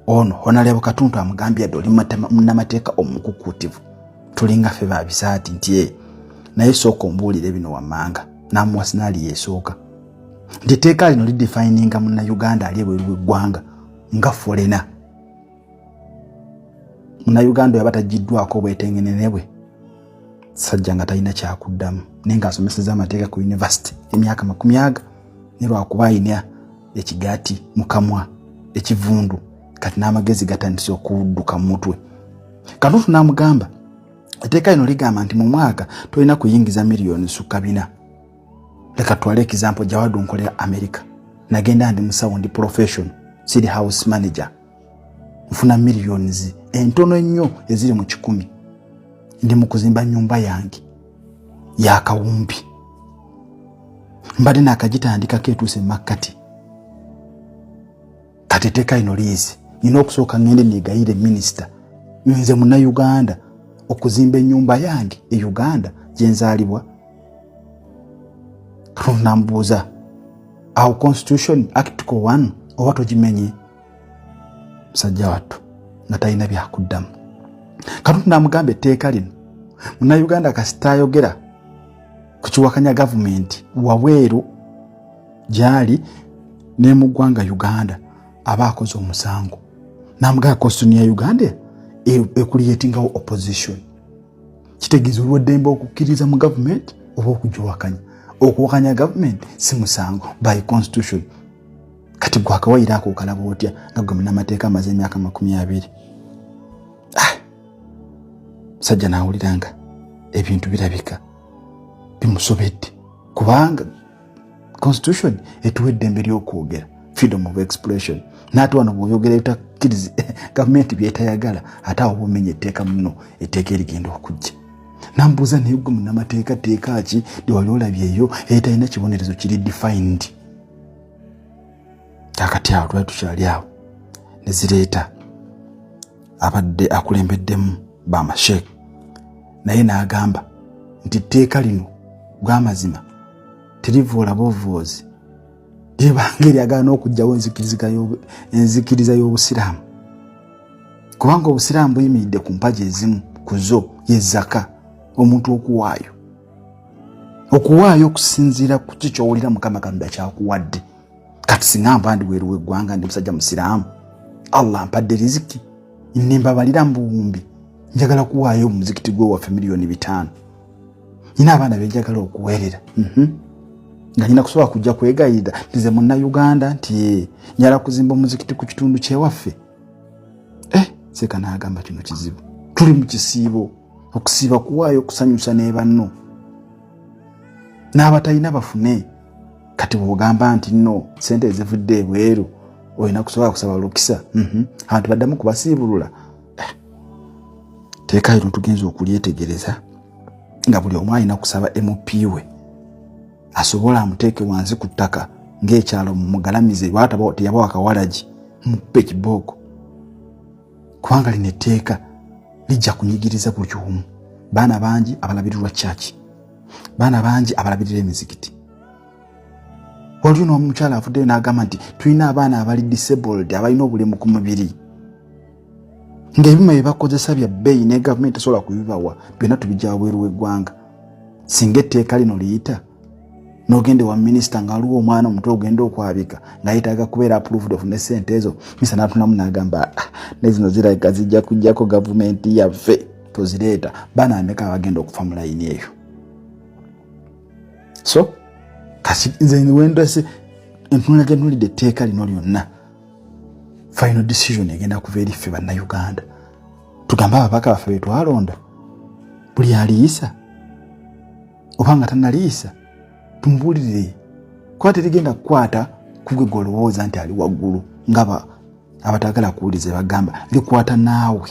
Ono Honorable Katuntu amugambye adde oli munnamateeka omukukuutivu, tulinga ffe babisaati nti e naye sooka ombuulire bino wammanga. N'amuwa scenario esooka nti etteeka lino lidefininga munnayuganda ali ebweru w'eggwanga nga foreigner. Munnayuganda oyo aba tagiddwako obwetengenene bwe sajja nga talina kyakuddamu, naye ng'asomeseza amateeka ku university emyaka 20 ne lwakuba ayina ekigaati mu kamwa ekivundu kati n'amagezi gatandise okudduka mu mutwe. Katuntu n'amugamba etteeka lino ligamba nti mu mwaka tolina kuyingiza miliyoni sukka 4. Leka tutwale example, Jawadu, nkolera America, nagenda ndi musawo, ndi profession, siri house manager, nfuna millions entono ennyo eziri mu 100. Ndi mu kuzimba nyumba yange yakawumbi, mbadde nakagitandikako, etuuse makkati. Kati etteeka lino liizi nina okusooka ngende negayire minisita nze munnayuganda okuzimba ennyumba yange e Uganda gyenzaalibwa. Katonda namubuuza awo constitution article 1 oba togimenye? Musajja wattu nga talina byakuddamu. Katonda namugamba etteeka lino Munnayuganda kasita ayogera ku kiwakanya gavumenti wabweru gyali ne mu ggwanga Uganda aba akoze omusango. Namugamba constitution ya Uganda ecreatingawo opposition, kitegeeza olweddembe okukkiriza mu gavumenti oba okugiwakanya. Okuwakanya gavumenti si musango by constitution. Kati gwe akawayiro ako okalaba otya nga gwe munamateeka amaze emyaka 20? Ah! Musajja naawulira nga ebintu birabika bimusobedde, kubanga constitution etuwa eddembe ly'okwogera, freedom of expression, naate wano bw'oyogera ebitakkiriza gavumenti byetayagala, ate awo bumenya etteeka muno, etteeka erigenda okujja. Nambuuza, naye gwe munamateeka, tteeka ki lyewali olabyeyo etalina kibonerezo kiri defined? Kakati awo twali tukyali awo nezireeta abadde akulembeddemu bamasheek, naye n'agamba nti tteeka lino bw'amazima terivoola buvoozi, lyebanga eryagala n'okugjawo enzikiriza y'Obusiraamu, kubanga Obusiraamu buyimiridde ku mpagi ezimu ku zo ye zaka, omuntu okuwaayo okusinziira ku ki kyowulira Mukama Katonda kyakuwadde. Kati singa mba ndi weru w'eggwanga, ndi musajja musiraamu, Allah mpadde riziki nembabalira mu buwumbi, njagala kuwaayo omuzikiti gwe waffe miliyoni 5, nyina abaana benjagala okuweerera, Nga nyina kusobola kujja kwegayirira ntize Munnayuganda nti njala kuzimba omuzikiti ku kitundu kyewaffe? Eh, seeka n'agamba kino kizibu, tuli mu kisiibo, okusiiba kuwaayo okusanyusa ne banno n'abatalina bafune. Kati bw'ogamba nti nno sente ezivudde ebweru olina kusobola kusaba lukisa, Abantu baddamu kubasiibulula. Eh, teeka lino tugenza okulyetegereza nga buli omu alina kusaba MP we asobola amuteeke wansi ku ttaka ng'ekyalo mumugalamize, teyabawa kawalagi, mukupe ekibooko, kubanga lino etteeka lijja kunyigiriza buli omu. Baana bangi abalabirirwa kyaki, baana bangi abalabirira emizikiti. Waliwo n'omukyala avuddeyo n'agamba nti tulina abaana abali disabled, abalina obulemu ku mubiri, ng'ebyuma bye bakozesa bya bbeeyi ne gavumenti tesobola kubibawa, byonna tubijja wabweru w'eggwanga. Singa etteeka lino liyita, n'ogenda ewa minisita nga waliwo omwana omuto ogenda okwabika nga yeetaaga kubeera approved ofune sente ezo, minisita n'atunamu n'agamba, ah, ne zino zirabika zijja kujjako gavumenti yaffe, tozireeta. Baana bameka abagenda okufa mu layini eyo? So kasi nze wendese entunula gentunulidde etteeka lino lyonna, final decision egenda kuva eri ffe Bannayuganda. Tugambe ababaka baffe betwalonda buli aliyisa oba nga tanaliyisa tumubuulirire, kuba terigenda kukwata kugwe gwolowooza nti ali waggulu nga abatagala kuwuliza bagamba, likwata naawe,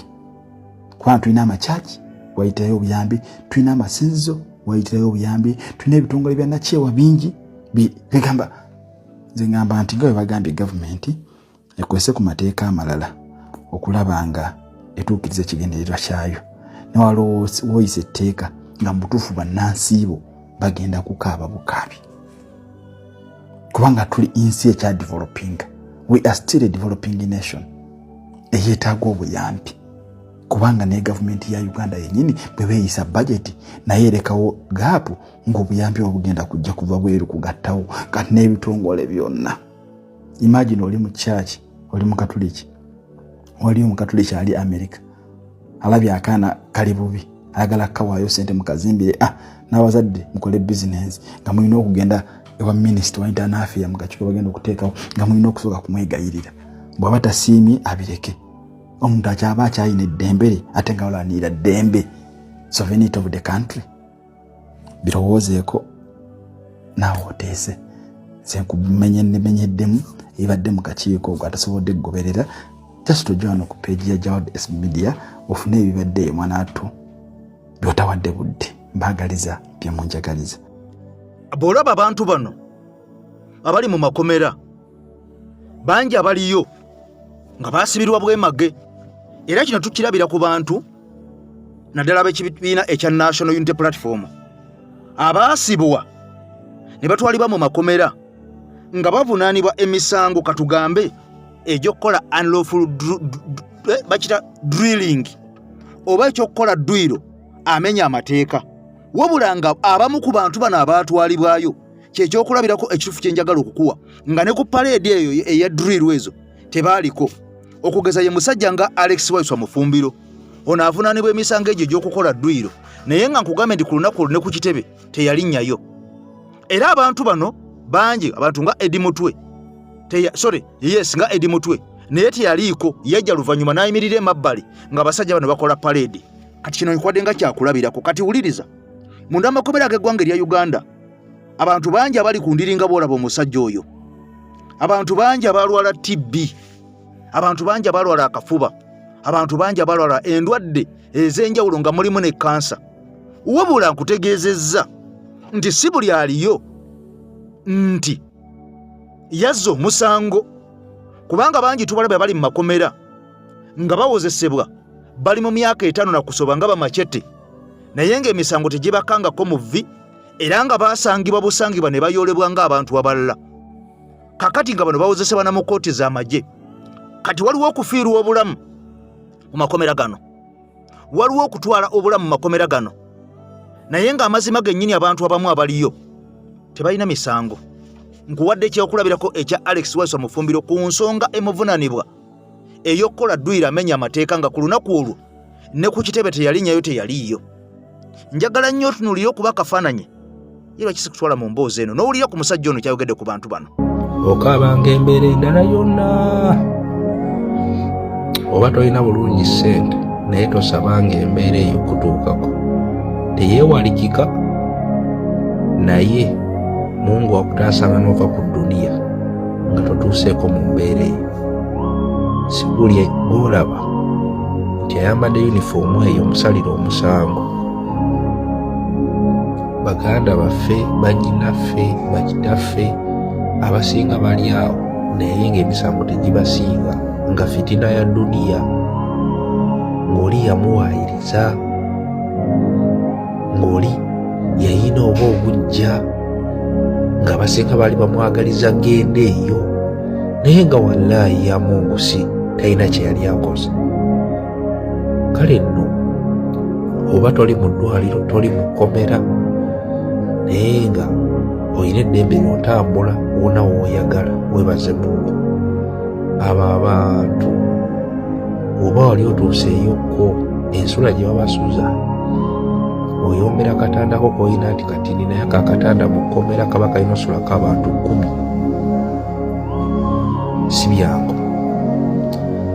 kubanga tulina amakyaki wayitirayo obuyambi, tulina amasinzizo wayitirayo obuyambi, tulina ebitongole bya nakyewa bingi bigamba. Nze ngamba nti nga bwe bagambye gavumenti ekwese ku mateeka amalala okulaba nga etuukiriza ekigendererwa kyayo, newaliwo woyisa etteeka nga mu butuufu bannansiibo bagenda kukaaba bukaabi, kubanga tuli nsi ekya developing, we are still a developing nation eyeetaaga obuyambi, kubanga ne gavumenti ya Uganda yenyini bwe beeyisa budget naye erekawo gap ng'obuyambi obugenda kujja kuva bweru kugattawo. Kati n'ebitongole byonna, imagine oli mu church, oli mukatuliki, wali omukatuliki ali America alabye akaana kali bubi, ayagala kukawaayo sente mukazimbire, ah, n'abazadde mukole bizinensi nga mulina okugenda ewa minisita wa internal affairs mu kakiiko bagenda okuteekawo, nga mulina okusooka kumwegayirira, bw'aba tasiimye abireke. Omuntu akyaba akyalina eddembe lye ate nga balwanirira ddembe, sovereignty of the country. Birowoozeeko naawe oteese. Nze nkumenyemenyeddemu ebibadde mu kakiiko. Ogwo atasobodde kugoberera, just ojja wano ku page ya Jawad S Media ofune ebibadde eyo, mwana attu byotawadde budde. Mbaagaliza byemunjagaliza. Bw'olaba abantu bano abali mu makomera bangi abaliyo nga baasibirwa bwemage, era kino tukirabira ku bantu naddala ab'ekibiina ekya National Unity Platform abaasibwa. ne batwalibwa mu makomera nga bavunaanibwa emisango katugambe egy'okukola unlawful bakita drilling oba ekyokukola dduyiro amenya amateeka wabula nga abamu ku bantu bano abaatwalibwayo kyekyokulabirako ekituufu kye njagala okukuwa nga ne ku paleedi eyo eya drill ezo tebaaliko okugeza ye musajja nga Alex Waiswa Mufumbiro ono avunaanibwa emisango egyo egy'okukola dduyiro naye nga nkugambye nti ku lunaku olwo ne ku kitebe teyalinnyayo era abantu bano bangi abantu nga Eddie Mutwe sorry yes nga Eddie Mutwe naye teyaliiko yajja luvannyuma n'ayimirira emabbali ng'abasajja bano bakola paleedi kati kino nkwadde nga kyakulabirako kati wuliriza munda amakomera ag'eggwanga erya Uganda abantu bangi abali ku ndiri nga bw'olaba omusajja oyo abantu bangi abalwala TB abantu bangi abalwala akafuba abantu bangi abalwala endwadde ez'enjawulo nga mulimu ne kansa wabula nkutegeezezza nti si buli aliyo nti yazza omusango kubanga bangi tubalaba bali mu makomera nga bawozesebwa bali mu myaka etaano na kusoba nga bamacete naye ng'emisango tegibakangako mu vvi era nga basangibwa busangibwa ne bayoolebwa ng'abantu abalala kakati nga bano bawozesebwa na mu kkooti z'amagye kati waliwo okufiirwa obulamu mu makomera gano waliwo okutwala obulamu mu makomera gano naye ng'amazima gennyini abantu abamu abaliyo tebalina misango nkuwadde ekyokulabirako ekya Alex Waiswa Mufumbiro ku nsonga emuvunanibwa ey'okukola dduyiro amenya amateeka nga ku lunaku olwo ne ku kitebe teyalinyayo teyaliiyo njagala nnyo otunuulire okuba akafaananyi ye lwaki sikutwala mu mboozi eno n'owulira ku musajja ono kyayogedde ku bantu bano okaabanga embeera endala yonna oba tolina bulungi ssente naye tosabanga embeera eyo kutuukako teyeewalikika naye mungu akutaasanga n'ova ku duniya nga totuuseeko mu mbeera eyo si buli gw'olaba nti ayambadde yunifoomu eyo omusalira omusango baganda baffe bannyinaffe bakitaffe abasinga bali awo naye ng'emisango tegibasinga nga fitina ya duniya ng'oli yamuwaayiriza ng'oli yayina oba obujja ng'abasinga baali bamwagaliza genda eyo naye nga wallaayi ya mungu si talina kye yali akoze kale nno oba toli mu ddwaliro toli mu kkomera naye nga olina eddembe lyotambula wona woyagala webaze mungu abo abantu oba wali otuuseeyokko ensula gye babasuza oyombera katandako koyina nti katini naye akakatanda mu kkomera kaba kalina osulako abantu kumi si byangu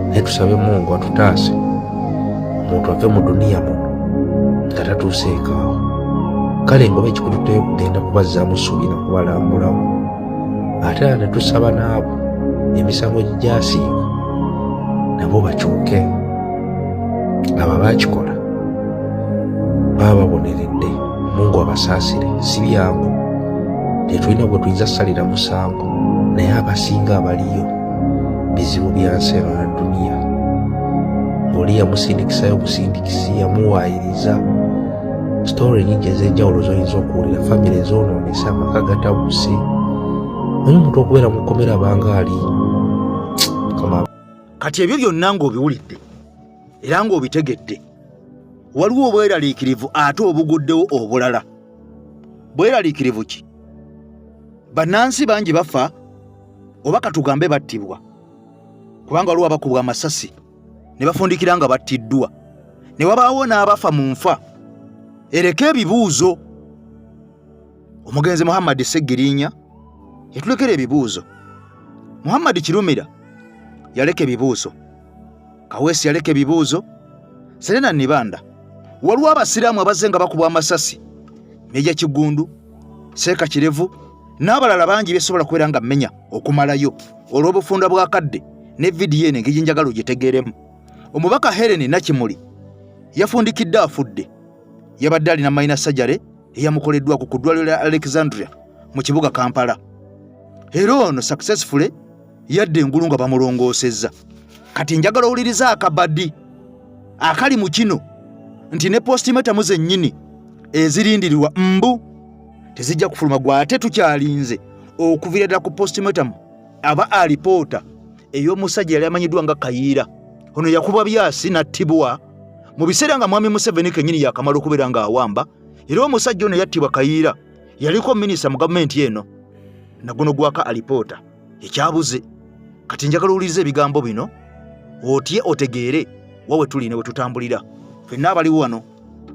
naye tusabe mungu atutaase omuntu ave mu duniya muno nga tatuuseekaawo kale ngoba ekikututeyo kugenda kubazzaamu ssuubi na kubalambulawo ate era ne tusaba n'abo emisango gigyasinga nabo bakyuke abo abaakikola baba baboneredde mungu abasaasire si byangu tetulina gwe tuyinza kusalira musango naye abasinga abaliyo bizibu bya nsi eno na duniya ng'oli yamusindikisayo busindikisi yamuwaayiriza sitoori nyingi ez'enjawulo z'oyinza okuwulira famire ezoonoonese amaka gatabuse naye omuntu okubeera mu kkomera banga ali kati ebyo byonna ng'obiwulidde era ng'obitegedde waliwo obweraliikirivu ate obuguddewo obulala bweraliikirivu ki bannansi bangi bafa oba katugambe battibwa kubanga waliwo abakubwa amasasi ne bafundikira nga battiddwa ne wabaawo n'abafa mu nfa ereka ebibuuzo omugenzi muhammad Ssegirinya yatulekera ebibuuzo muhammad Kirumira yaleka ebibuuzo Kaweesi yaleka ebibuuzo Serena Nibanda waliwo abasiraamu abazze nga bakubwa amasasi Meja Kigundu Seeka Kirevu n'abalala bangi besobola kubeera nga mmenya okumalayo olw'obufunda bw'akadde ne vidiyo eno engeri gye njagala ogitegeeremu omubaka Helen Nakimuli yafundikidde afudde yabadde alina mayina sajale eyamukoleddwako ku ddwaliro lya Alexandria mu kibuga Kampala era ono successfully yadda engulu nga bamulongoosezza kati njagala owuliriza akabadi akali mu kino nti ne postimetamu zennyini ezirindirirwa mbu Tezijja kufuluma gwe ate tukyalinze okuviira ddala ku postmortem aba alipoota ey'omusajja yali amanyiddwa nga Kayiira. Ono yakubwa byasi n'attibwa mu biseera nga Mwami Museveni kennyini yakamala okubeera ng'awamba, era omusajja ono yattibwa Kayiira yaliko minisita mu gavumenti eno, naguno gwaka alipoota ekyabuze. Kati njagala owulirize ebigambo bino otye otegeere wa we tuli ne we tutambulira. Ffenna abaliwo wano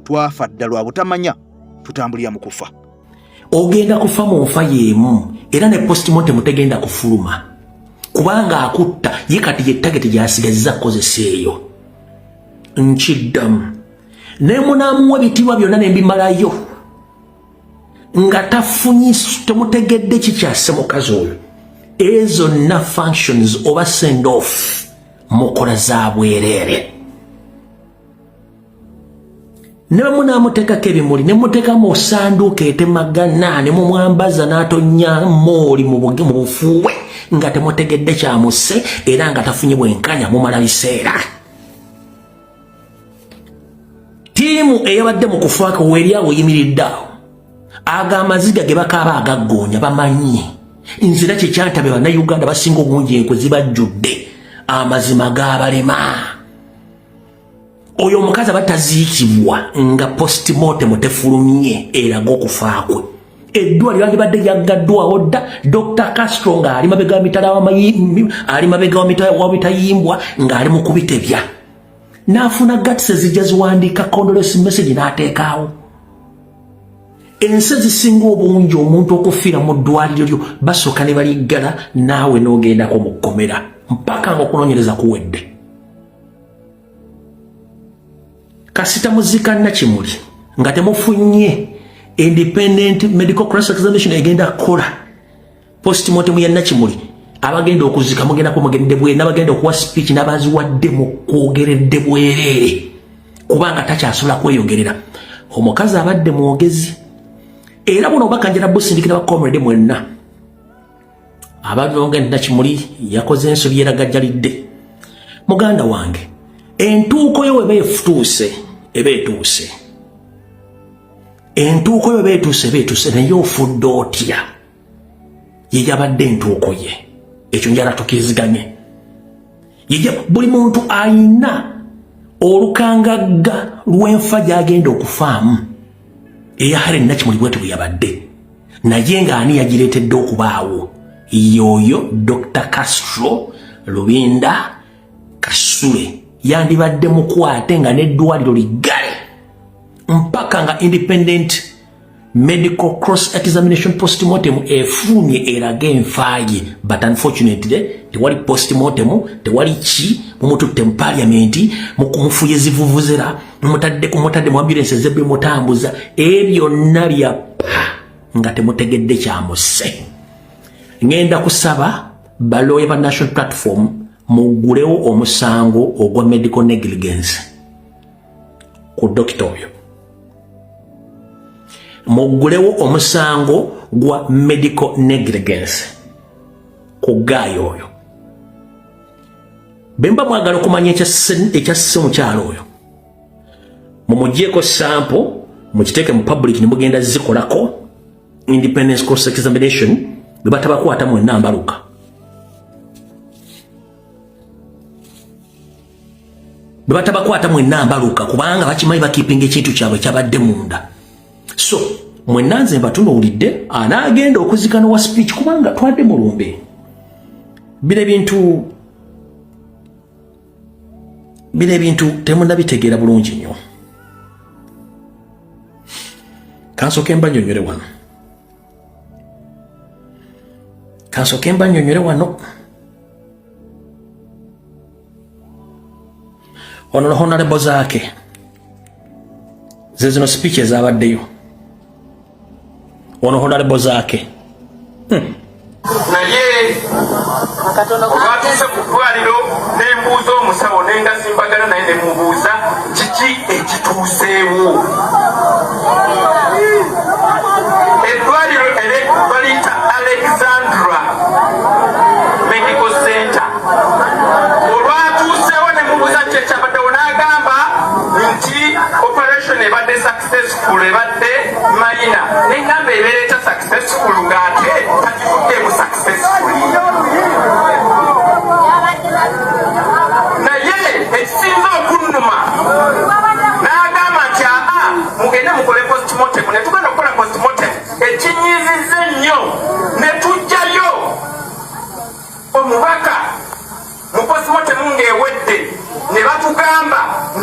twafa dda lwa butamanya, tutambulira mu kufa. Ogenda kufa mu nfa y'emu, era ne postmortem tegenda kufuluma kubanga akutta ye kati ye target gy'asigazizza kukozesa eyo. Nkiddamu, ne munaamuwa ebitiibwa byonna ne mbimalayo nga tafunye, temutegedde kikyase mukazi oyo. Ezo na functions oba send off mukola za bwereere. Ne bwe munaamuteekako ebimuli ne muteeka mu ssanduuko etemagana ne mumwambaza n'atonnya mooli mu bufuuwe nga temutegedde kyamusse era nga tafunye bwenkanya, mumala biseera. Ttiimu eyabadde mu kufaako weeri awo eyimiridde awo, ago amaziga ge bakaaba agaggoonya bamanyi nzira kyekyantabye. Bannayuganda basinga obungi enkwe zibajjudde, amazima gaabalema. Oyo omukazi aba taziikibwa nga postmortem tefulumye eraga okufa kwe. Eddwaliro lyandibadde lyaggaddwawo dda. Dr Castro ng'ali mabega ali mabega wa mitayimbwa ng'ali mu kubitebya, n'afuna guts ezijja ziwandiika condolence message n'ateekaawo. Ensi ezisinga obungi, omuntu okufiira mu ddwaliro lyo basooka ne baliggala, naawe n'ogendako mu kkomera mpaka nga okunoonyereza kuwedde. Kasita muzika Nakimuli nga temufunye independent medical cross examination egenda kukola postmortem ya Nakimuli, abagenda okuzika mugenda kumugendde bwe n'abagenda okuwa speech n'abaziwadde mu kwogeredde bwereere, kubanga takyasobola kweyogerera. Omukazi abadde mwogezi, era buno obubaka njala busindikira ba comrade mwenna abadonga nti Nakimuli yakoze ensobi yeragajjalidde. Muganda wange, entuuko yo weba efutuuse eba etuuse, entuuko yo eba etuuse eba etuuse, naye ofudde otya? Ye yabadde entuuko ye, ekyo njala tukiriziganye. Buli muntu ayina olukangagga lw'enfa gy'agenda okufaamu. Eya Helen Nakimuli bwetyo bwe yabadde, naye ng'ani yagireetedde okubaawo? Yoyo Dr Castro Lubinda Kasule yandibadde mukwate nga n'eddwaliro liggale mpaka nga independent medical cross examination postmortem efulumye eraga enfa ye. But unfortunately tewali postmortem, tewali ki. Mumututte mu parliament, mukumufuye zivuvuzera, mumutadde kumutadde mu ambulance ezebbe mutambuza, ebyonna byappa nga temutegedde kyamusse. Ngenda kusaba balooya ba National Platform muggulewo omusango ogwa medical negligence ku dokita oyo, muggulewo omusango gwa medical negligence ku guy oyo. Bemba mwagala okumanya ekyasse omukyalo oyo, mumugyeko sample, mukiteeke mu public, nemugenda zikolako independence cross examination. Bwe batabakwata mwenna mbaluka. Bwe batabakwata mwenna mbaluka, kubanga bakimanyi bakipinga ekintu kyabwe kyabadde munda. So mwenna nze mbatunuulidde anaagenda okuzika nowa speech, kubanga twadde mulumbe. Bino ebintu temunabitegeera bulungi nnyo. Kansooke mbanyonyole wano, kansooke mbanyonyole wano. Ono honorable Zaake, ze zino speech ezabaddeyo. Ono honorable Zaake. Naye olwatuuse ku ddwaliro nembuuza omusawo, nengasimbagana naye nemubuuza kiki ekituuseewo. Eddwaliro ere baliyita Alexandra Medical Center. Olwatuuseewo nemubuuza ki ekyabaddewo, n'agamba nti operation ebadde successful, ebadde minor. Neŋŋamba ebeera etya?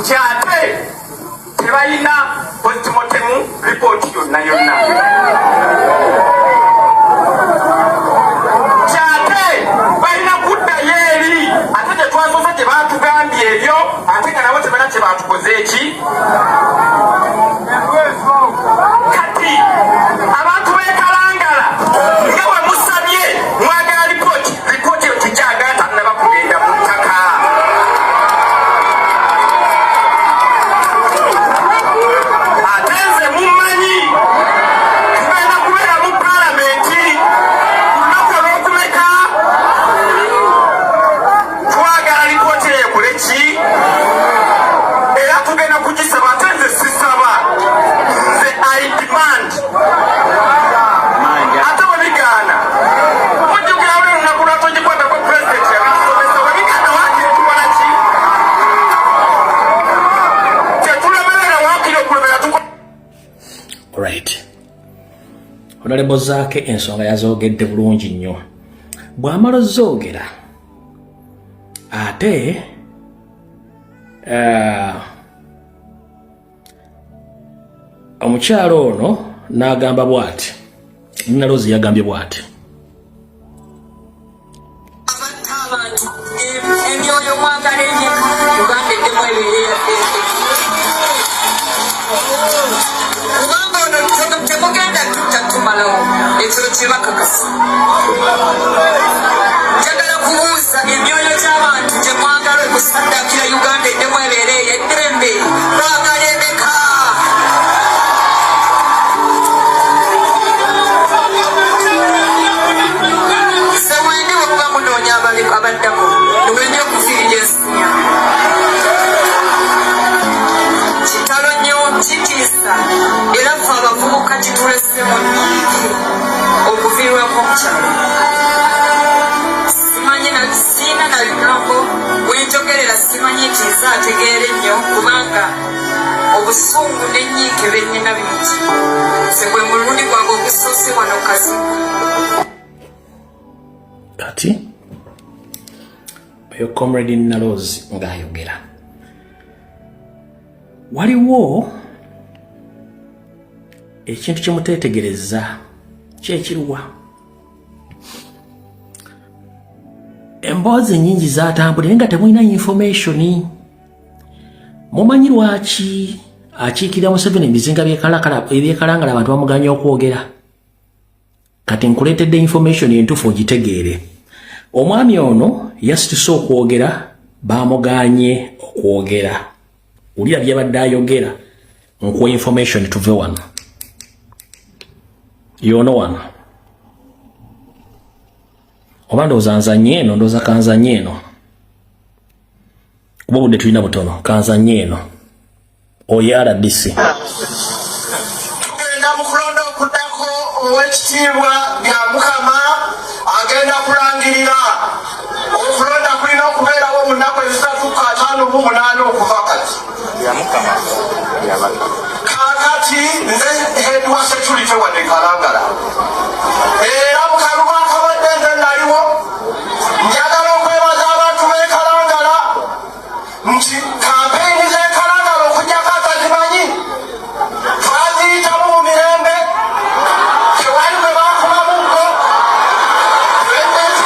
Nti ate tebalina postmortem report yonna yonna. Nti ate balina kuddayo eri ate tetwasoose gye baatugambye ebyo, ate nga nabo tebalina kye baatukoze eki. Kati abantu b'e Kalangala nga bwe musabye mwagala lipooti, lipooti eyo tugyagala, tannaba kugenda mu ttaka. Ate nze mummanyi, tugenda kubeera mu paalamenti lunaku olwokumeka, twagala lipooti eyo ekole ki, era tugenda kugisaba. Ate nze sisaba, nze I demand. Ate bwe bigaana, mujjukira luli lunaku lwatogikwatako, pulezidenti yabitusomesa, bwe bigaana waakiri tukola ki? Tetulemerera, waakiri okulemera tukola. Right, Honorable Zaake ensonga yazoogedde bulungi nnyo. Bw'amala ozoogera ate omukyalo ono n'agamba bw'ati, Nalozi yagambye bw'ati. Abantu emyoyo mwagala emeka Uganda eddemu ebeere yaffe? Kubanga ono temugenda tutta tumalawo, ekyo kibakakasa. Njagala kubuuza, emyoyo gy'abantu gye mwagala okusaddakira Uganda eddemu ebeere ey'eddembe, mwagala emeka? Nze wendi bwe muba munoonya abaddako, wendi okufiirira ensi yange. Kitalo nnyo, kitiisa, era ffe abavubuka kitulese mu nyiike okufiirwako omukyalo. Simanyi na siina na bigambo wenjogerera, simanyi nti nze ategeera ennyo, kubanga obusungu n'ennyiike bennina bingi. Nze gwe mulundi gwange ogusoose wano Kazigo. Kati oyo Comrade Nalozi ng'ayogera, waliwo ekintu kyemuteetegereza, kyekiruwa? Emboozi nyingi zatambula naye nga temulina information. Mumanyi lwaki akiikirira Museveni ebizinga ebyekalangala abantu bamuganya okwogera? Kati nkuleetedde information entuufu ogitegeere. Omwami ono yasituse okwogera, bamuganye okwogera. Wulira byabadde ayogera, nkuwa information tuve wano. Yono wano, oba ndowooza nzanye eno, ndowooza kanzanye eno, kuba obudde tulina butono. Kanzanye eno, oyo RDC. Tugenda mu kulonda okuddako. Owekitiibwa bya Mukama agenda kulangirira okulonda kulina okubeerawo mu nnaku ezisatu ku 58 okuva kati. Kaakati nze head wa security wadde Kalangala, era mu kalulu akabadde nze naliwo. Njagala okwebaza abantu b'e Kalangala nti kampeyini z'e Kalangala, okujjako atazimanyi, twaziyitamu mu mirembe, tewali bwe bakuba muggo. Pulezidenti.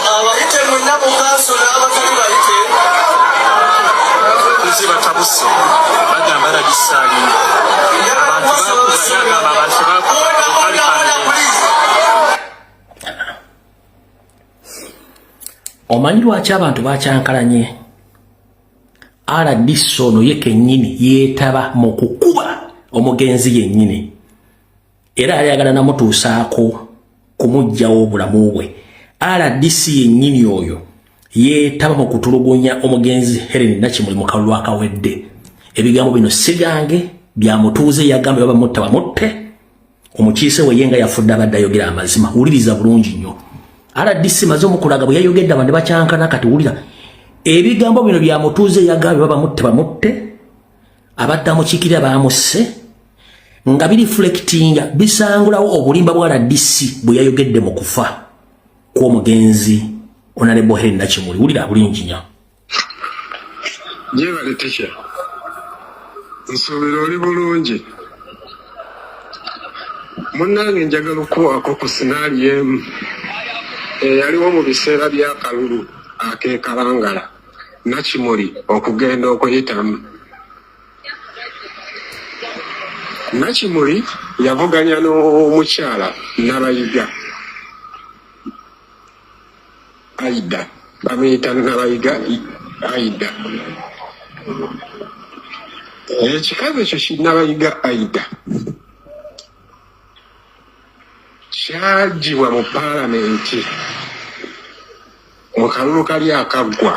Abayite mwenna mu kaaso n'abatali bayite. Nze batabuse, bagamba RDC aliyo, abantu bakuba, yagamba abantu bakuba. Omanyi lwaki abantu bakyankalanye? RDC ono ye kennyini yeetaba mu kukuba omugenzi yennyini, era yali ayagala namutuusaako kumuggyawo obulamu bwe. RDC yennyini oyo yeetaba mu kutulugunya omugenzi Helen Nakimuli mu kalulu akawedde. Ebigambo bino si gange, bya mutuuze. Yagambye baba mutta bamutte, omukiise we ye nga yafudde abadde ayogera amazima. Wuliriza bulungi nnyo, RDC maze omukulaga bwe yayogedde, abantu bakyankana. Kati wulira. Ebigambo bino bya mutuuze yagambye babamutte bamutte, abadde amukiikirira baamusse, nga bireflectinga bisangulawo obulimba bwa RDC bwe yayogedde mu kufa kw'omugenzi Honorable Helen Nakimuli. Wulira bulungi nnyo. Gyebale teacher, nsuubira oli bulungi. Munnange, njagala okukuwaako ku scenario emu eyaliwo mu biseera by'akalulu ak'ekalangala Nakimuli okugenda okuyitamu. Nakimuli yavuganya n'omukyala Nabayiga Aida, bamuyita Nabayiga Aida. Ekikazi ekyo ki Nabayiga Aida kyagibwa mu paalamenti mu kalulu kali akaggwa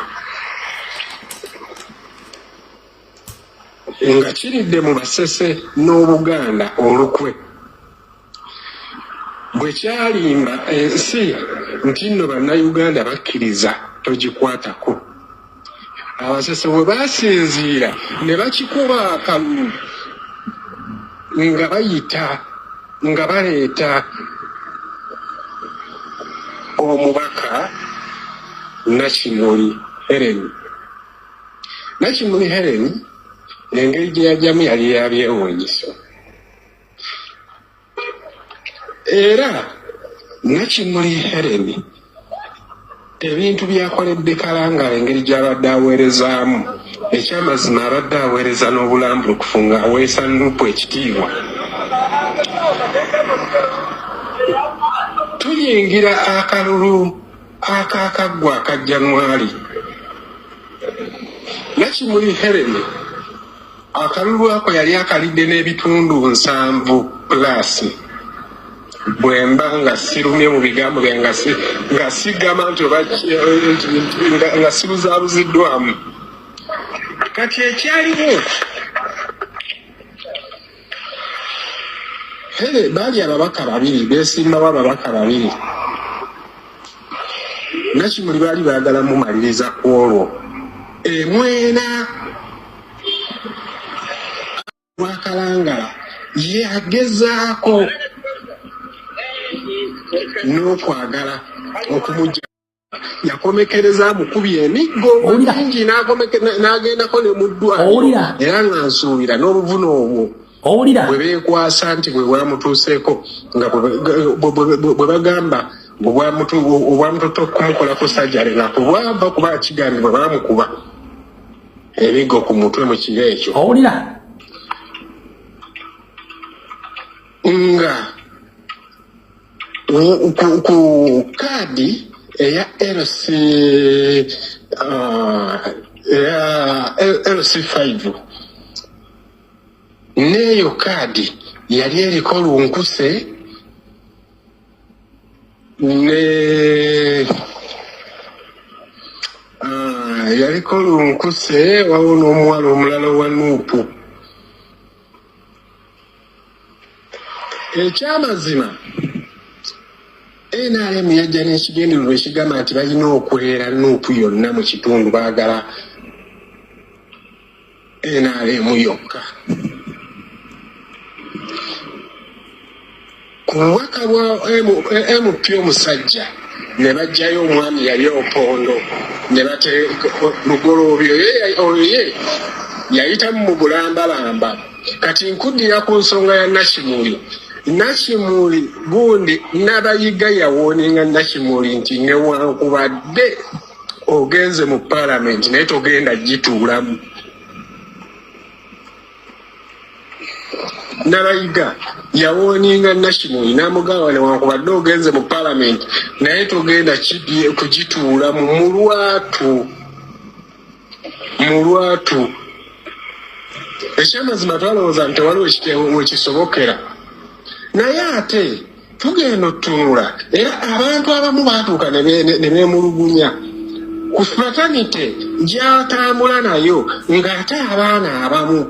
nga kiridde mu Basese n'Obuganda olukwe. Bwe kyalimba ensi nti nno Bannayuganda bakkiriza togikwatako, Abasese bwe baasinziira ne bakikuba akalulu nga bayita nga baleeta omubaka Nakimuli Hellen. Nakimuli Hellen engeri gye yajjamu yali ya byewuunyiso. Era Nakimuli Hellen ebintu by'akoledde Kalangala engeri gy'abadde aweerezaamu, ekyamazima abadde aweereza n'obulambulukufu ng'aweesa Nup ekitiibwa. Tuyingira akalulu akaakaggwa aka January. Nakimuli Hellen Akalulu ako yali akalidde n'ebitundu 70 plus. Bwemba nga sirumye mu bigambo byange nga sigamba nti oba nga sibuzaabuziddwamu. Kati ekyaliwo, Hele baali ababaka babiri, beesimbawo ababaka babiri. Nakimuli baali baagala mumaliriza ku olwo emwena Lwakalangala yagezaako n'okwagala okumugya yakomekereza amukubye emiggo mingi n'agendako ne mu ddwaliro era nga nsuubira n'obuvune obwo Owulira? Bwe beekwasa nti bwe bwamutuuseeko nga bwe bagamba obwamututte okumukolako sajale nga kubwava kuba kigambibwa baamukuba emiggo ku mutwe mu kiro ekyo. Owulira? Nga ku kaadi eya LC eya LC5 N'eyo kaadi yali eriko Lunkuse ne ah, yaliko Lunkuse wawo n'omuwala omulala owa Nuupu. Ekyamazima NRM yajja n'ekigendererwa ekigamba nti balina okwera Nuupu yonna mu kitundu baagala NRM yokka. Ku bubaka bwa MP omusajja ne baggyayo omwami yali Opondo ne bateeka Lugoloobi oyo ye yayitamu mu bulambalamba. Kati nkuddira ku nsonga ya Nakimuli. Nakimuli gundi Nabayiga yawooninga Nakimuli nti newankubadde ogenze mu palamenti naye togenda gituulamu. Nabayiga yawooninga Nakimuli n'amugamba newankubadde ogenze mu palamenti naye togenda kugituulamu mu lwatu mu lwatu. Ekyamazima twalowooza nti tewali wekisobokera naye ate tugenda otunula era abantu abamu baatuuka ne beemulugunya ku fraternity gy'atambula nayo ng'ate abaana abamu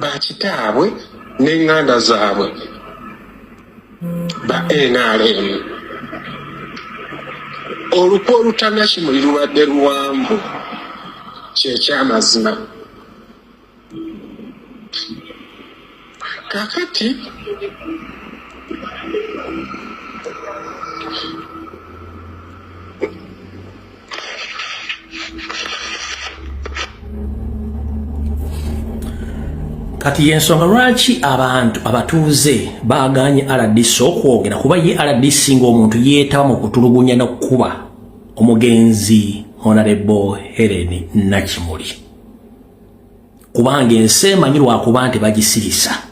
bakitaabwe n'eŋŋanda zaabwe ba NRM. Olukwe olutanakimuli lubadde luwanvu, kyekyamazima. Kakati Kati yensonga lwaki abantu abatuuze baaganye RDC okwogera, kuba ye RDC ng'omuntu yeetaba mu kutulugunya n'okukuba omugenzi Honorable Helen Nakimuli, kubanga ensi emanyi lwakuba nti bagisirisa.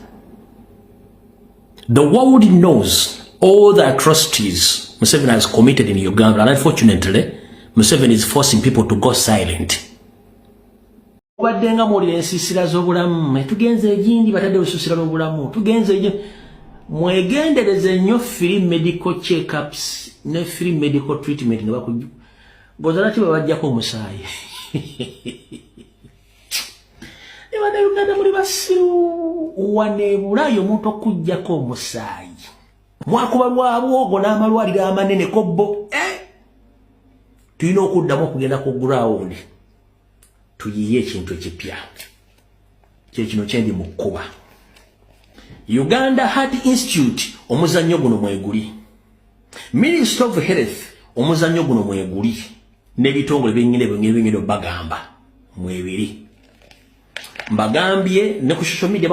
The world knows all the atrocities Museveni has committed in Uganda, and unfortunately Museveni is forcing people to go silent. Obadde nga muwulira ensiisira z'obulamu, tugenze egindi batadde olusiisira lw'obulamu, tugenze egi. Mwegendereze nnyo free medical checkups ne free medical treatment nga bakuju gozala ki babajjako omusaayi. Ne bannayuganda muli basiru. Wano e Bulaaya omuntu okuggyako omusaayi mwakuba lwabwogo n'amalwaliro amanene kobbo. Tulina okuddamu okugenda ku ground tuyiye ekintu ekipya, kyekino kyendi mu kkuba. Uganda Heart Institute omuzannyo guno mweguli, Ministry of Health omuzannyo guno mweguli, n'ebitongole byenyine byenyine bagamba mwebiri. Mbagambye ne ku social media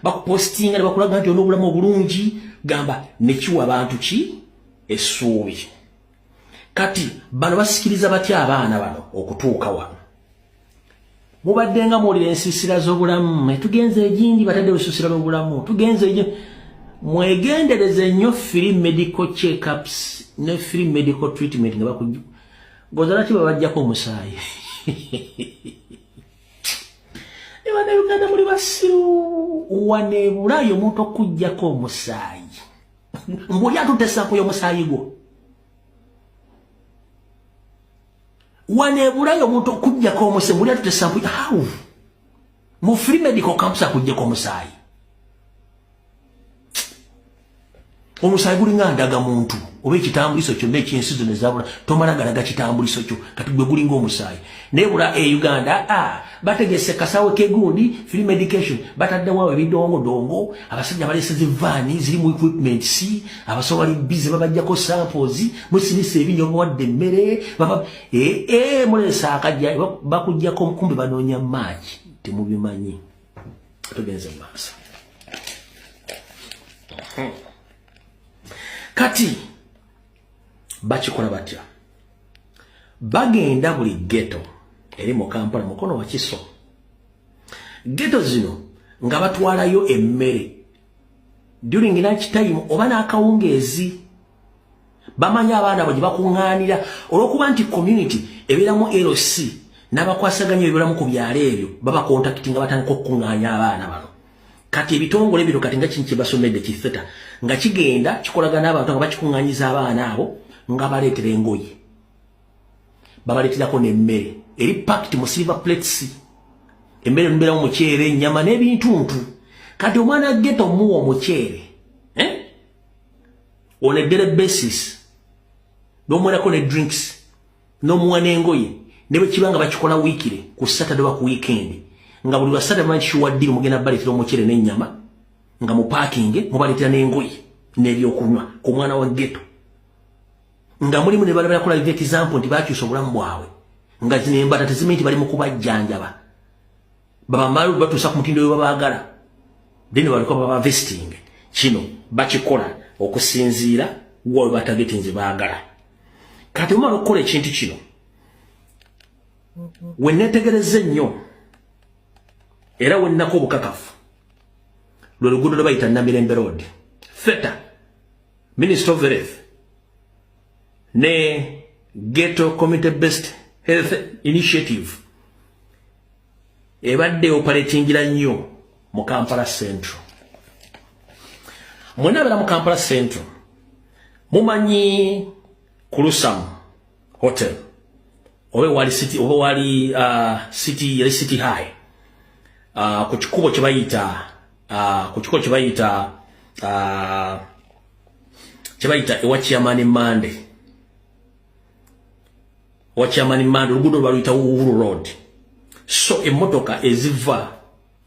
bakupostinga ne bakulaga nti onobulamu obulungi, gamba nekiwa abantu ki essuubi. Kati bano basikiriza batya abaana bano okutuuka wano? Mubadde nga muwulira ensiisira z'obulamu, tugenze egindi batadde olusiisira lw'obulamu, tugenze egi. Mwegendereze nnyo free medical checkups ne free medical treatment nga bakuju gozala ki babajjako omusaayi. Ne bannayuganda muli basiru. Wano e Bulaaya omuntu okuggyako omusaayi ng'oli atutte sample y'omusaayi gwo. Wano e Bulaaya omuntu okuggyako omusaayi ng'oli atutte sample. How mu free medical camps akuggyako omusaayi? Omusaayi gulinga ndaga muntu oba ekitambuliso kyonna ekyensizo nezabula, tomala galaga kitambuliso kyo, kati gwe gulinga omusaayi. Naye bula e Uganda bategese kasawo kegundi free medication, bataddewo ebidongodongo, abasajja baleese zivaani zirimu equipment c, abasawo bali busy babajjako samples, musirise ebinyo bawadde emmere, muleese akajja bakuggyako kumbe banoonya maaki, temubimanyi. Tugenze mu maaso. Kati bakikola batya? Bagenda buli ghetto eri mu Kampala, Mukono, Wakiso, ghetto zino nga batwalayo emmere during lunch time oba n'akawungeezi. Bamanyi abaana bwe gye bakuŋŋaanira, olw'okuba nti community ebeeramu LC n'abakwasaganya ebibeeramu ku byalo ebyo, baba contacting nga batandika okukuŋŋaanya abaana bano. Kati ebitongole bino kati nga kino kye basomedde kitheta nga kigenda kikolagana n'abantu nga bakikuŋŋaanyiza abaana abo, nga baleetera engoye, babaleeterako n'emmere eri packed mu silver plates, emmere mubeeramu omuceere, ennyama n'ebintuntu. Kati omwana ghetto muwa omuceere on a daily basis, n'omuwerako ne drinks, n'omuwa n'engoye, ne bwe kiba nga bakikola weekly ku Saturday oba ku weekend, nga buli lwa Saturday bamanyi kiwadiri mugenda baleetera omuceere n'ennyama nga mu parking, mubaleetera n'engoye n'ebyokunywa ku mwana wa ghetto, nga mulimu ne balabirako live example nti bakyusa obulamu bwabwe, nga zino embata tezimanyi nti bali mu kubajjanjaba, babamalu batuusa ku mutindo we babaagala, then baliko baba vesting. Kino bakikola okusinziira wa we batagetinze baagala. Kati omala okukola ekintu kino, we neetegereza ennyo era wennako obukakafu, lwe luguudo lwe bayita Namirembe Road. Theta, Minister of Health ne Ghetto Community Based Health Initiative ebadde operatingira nnyo mu Kampala Central. Mwena abeera mu Kampala Central mumanyi Kulusam Hotel oba wali city oba wali city yali City High, ku kikubo kye bayita ku kikubo kye bayita ewa Chairman Mande. Wa Chairman Mande, oluguudo lwaluyita Uhuru Road. So emmotoka eziva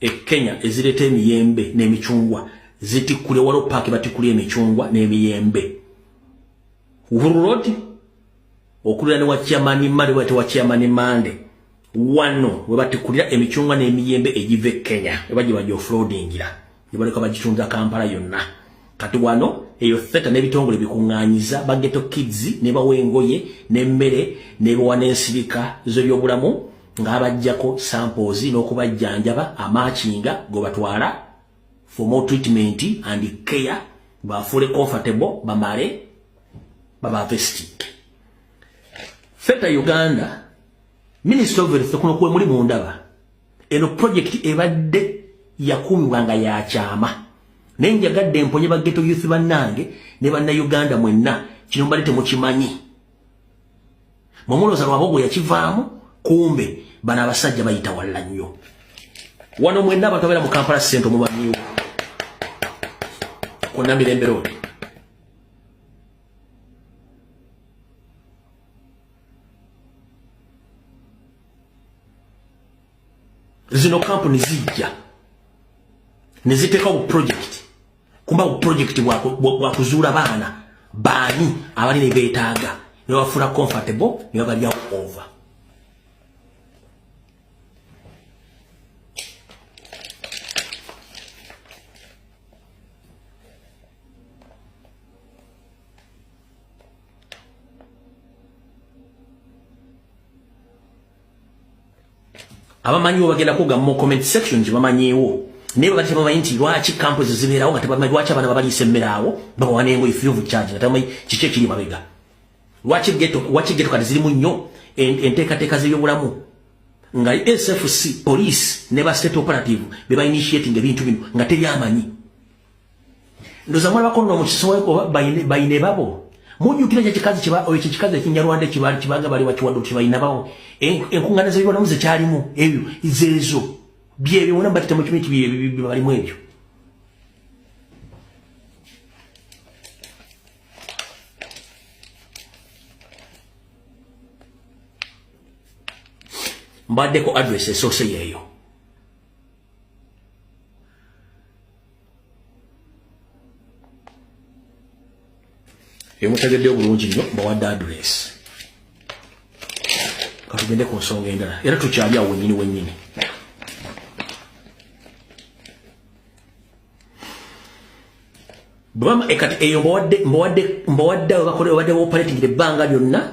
e Kenya ezireeta emiyembe n'emicungwa zitikkule waliwo paaki batikkula emicungwa n'emiyembe. Uhuru Road okulira ne wa Chairman Mande, wate wa Chairman Mande wano we batikkulira emicungwa n'emiyembe egiva e Kenya, we bajja offloadingira ne baleka bagitunda Kampala yonna. Kati wano eyo theta n'ebitongole bikuŋŋaanyiza ba ghetto kids ne bawa engoye n'emmere ne bawa n'ensirika z'ebyobulamu ng'abaggyako samples n'okubajjanjaba amakinga go batwala for more treatment and care, bafuule comfortable, bamale babavesti. Theta Uganda, Ministry of Health, kuno kwe muli mundaba, eno project ebadde yakuumibwa nga ya kyama, naye njagadde mponye ba ghetto youth bannange ne bannayuganda mwenna, kino mbadde temukimanyi. Mumulooza Lwabogo yakivaamu, kumbe bano abasajja bayita walla nnyo. Wano mwenna abantu abeera mu Kampala Central mumanyiwo ku Namirembe Road. Zino kampuni zijja ne ziteekawo project, kumba project bwa kuzuula baana baani abali ne beetaaga, ne bafuula comfortable ne babalyawo over. Abamanyiwo bagenda kugamba mu comment section gye bamanyiwo, naye babadde tebamanyi nti lwaki campus zibeerawo nga tebamanyi lwaki abaana babaliisa emmere awo babawa n'engoye free of charge, nga tebamanyi kiki ekiri mabega. Lwaki ghetto kati zirimu nnyo enteekateeka z'ebyobulamu nga SFC, police ne ba state operative be ba initiating ebintu bino nga teri amanyi. Ndoza mwalabako nno mu kisowe bayine babo. Mujjukira ekyo ekikazi ekinyarwanda ekibaali kibaga bali bakiwadde nti balina bawo enkuŋŋaana z'ebyobulamu zekyalimu ebyo zeezo byebyo bonna mbadde temukimanyi nti byebyo balimu ebyo. Mbaddeko address esoose yeeyo. Emutegedde obulungi nnyo, mbawadde address. Katugende ku nsonga endala, era tukyali awo wennyini wennyini. Bwama kati eyo mbawadde abo bakola babadde operating ebbanga lyonna.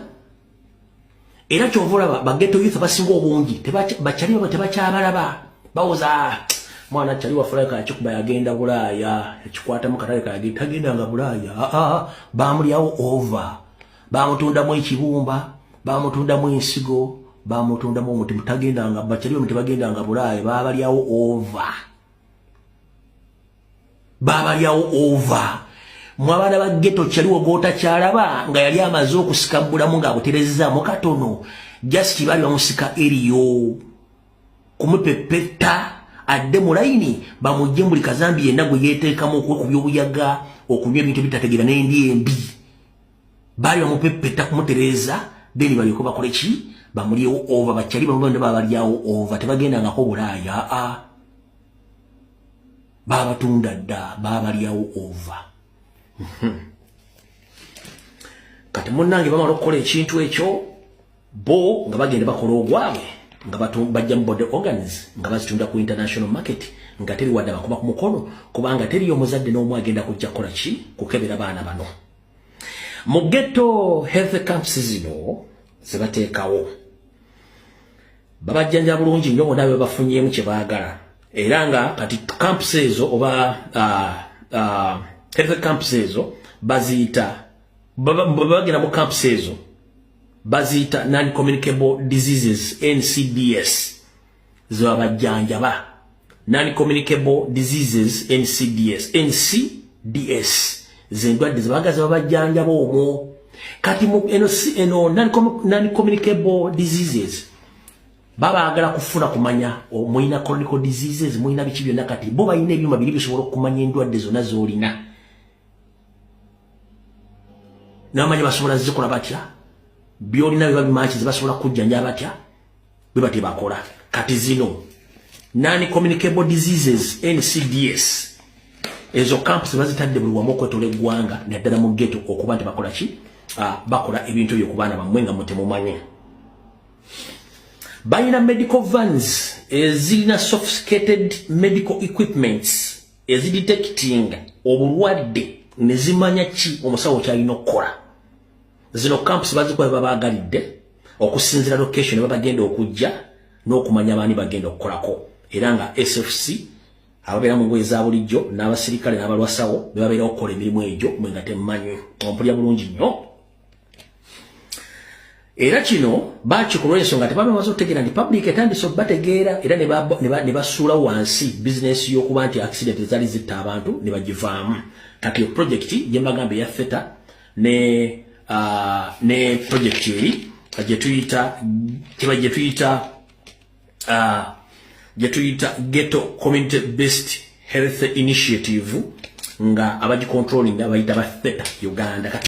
Era kyova olaba ba ghetto youth abasinga obungi bakyali baba tebakyabalaba, bawoza mwana kyali wafulaka akikuba yagenda Bulaaya, ekikwatamu katale kagenda tagendanga Bulaaya. Bamulyawo over, bamutundamu ekibumba, bamutundamu ensigo, bamutundamu omuti, mutagendanga bakyali bamu tebagendanga Bulaaya, babalyawo over, babalyawo over. Mwabaana ba ghetto kyaliwo gw'otakyalaba nga yali amaze okusika bulamu ng'abuterezaamu katono, just baali bamusika eriyo kumupepeta adde mu layini bamugye buli kazambi yenna gwe yeeteekamu okwekubya obuyaga, okunywa ebintu ebitategeera n'endi embi. Baali bamupepeta kumutereeza, then balyoke bakole ki? Bamulyewo over. Bakyali bamu bonna babalyawo over, tebagendangako Bulaaya, babatunda dda, babalyawo over. Kati munnange bamala okukola ekintu ekyo, bo nga bagenda bakola ogwabwe nga bajja mu body organs nga bazitunda ku international market, nga teri wadde bakuba ku mukono, kubanga teriyo omuzadde n'omu agenda kujja kukola ki? Kukebera baana bano. Mu ghetto health camps zino ze bateekawo, babajjanja bulungi nnyo bonna be bafunyeemu kye baagala. Era nga kati camps ezo oba health camps ezo baziyita, bagenda mu camps ezo baziyita non-communicable diseases, NCDs, zebabajjanjaba. Non-communicable diseases, NCDs, NCDs zendwadde zebaga zebabajjanjaba omwo. Kati eno non-communicable diseases babaagala kufuna kumanya mulina chronic diseases, mulina biki byonna. Kati bo balina ebyuma biri bisobola okumanya endwadde zonna z'olina, nabamanyi basobola zikola batya. Byolina biba bimakizi, basobola kujjanja batya bwe batebakola. Kati zino non communicable diseases, NCDs, ezo camps bazitadde buli wamu okwetola eggwanga, naddala mu ghetto, okuba nti bakola ki? Bakola ebintu ebyo ku baana bammwe nga mutemumanyi. Balina medical vans ezirina sophisticated medical equipments ezidetecting obulwadde ne zimanya ki omusawo kyalina okukola. Zino camps bazikuba babaagalidde okusinzira location babagenda okujja n'okumanya baani bagenda okukolako, era nga SFC ababeera mu ngoye za bulijjo n'abasirikale n'abalwasawo be babeera okukola emirimu egyo, mwe nga temmanyi. Ompulya bulungi nnyo. Era kino bakikola ensonga tebamaze okutegeera nti public etandise okubategeera, era ne basuula wansi bizinesi y'okuba nti accident ezaali zitta abantu ne bagivaamu. Kati yo project gye mbagamba eya theta ne project eri gye tuyita Ghetto Community Based Health Initiative, nga abagicontrolling abayita ba Theta Uganda. Kati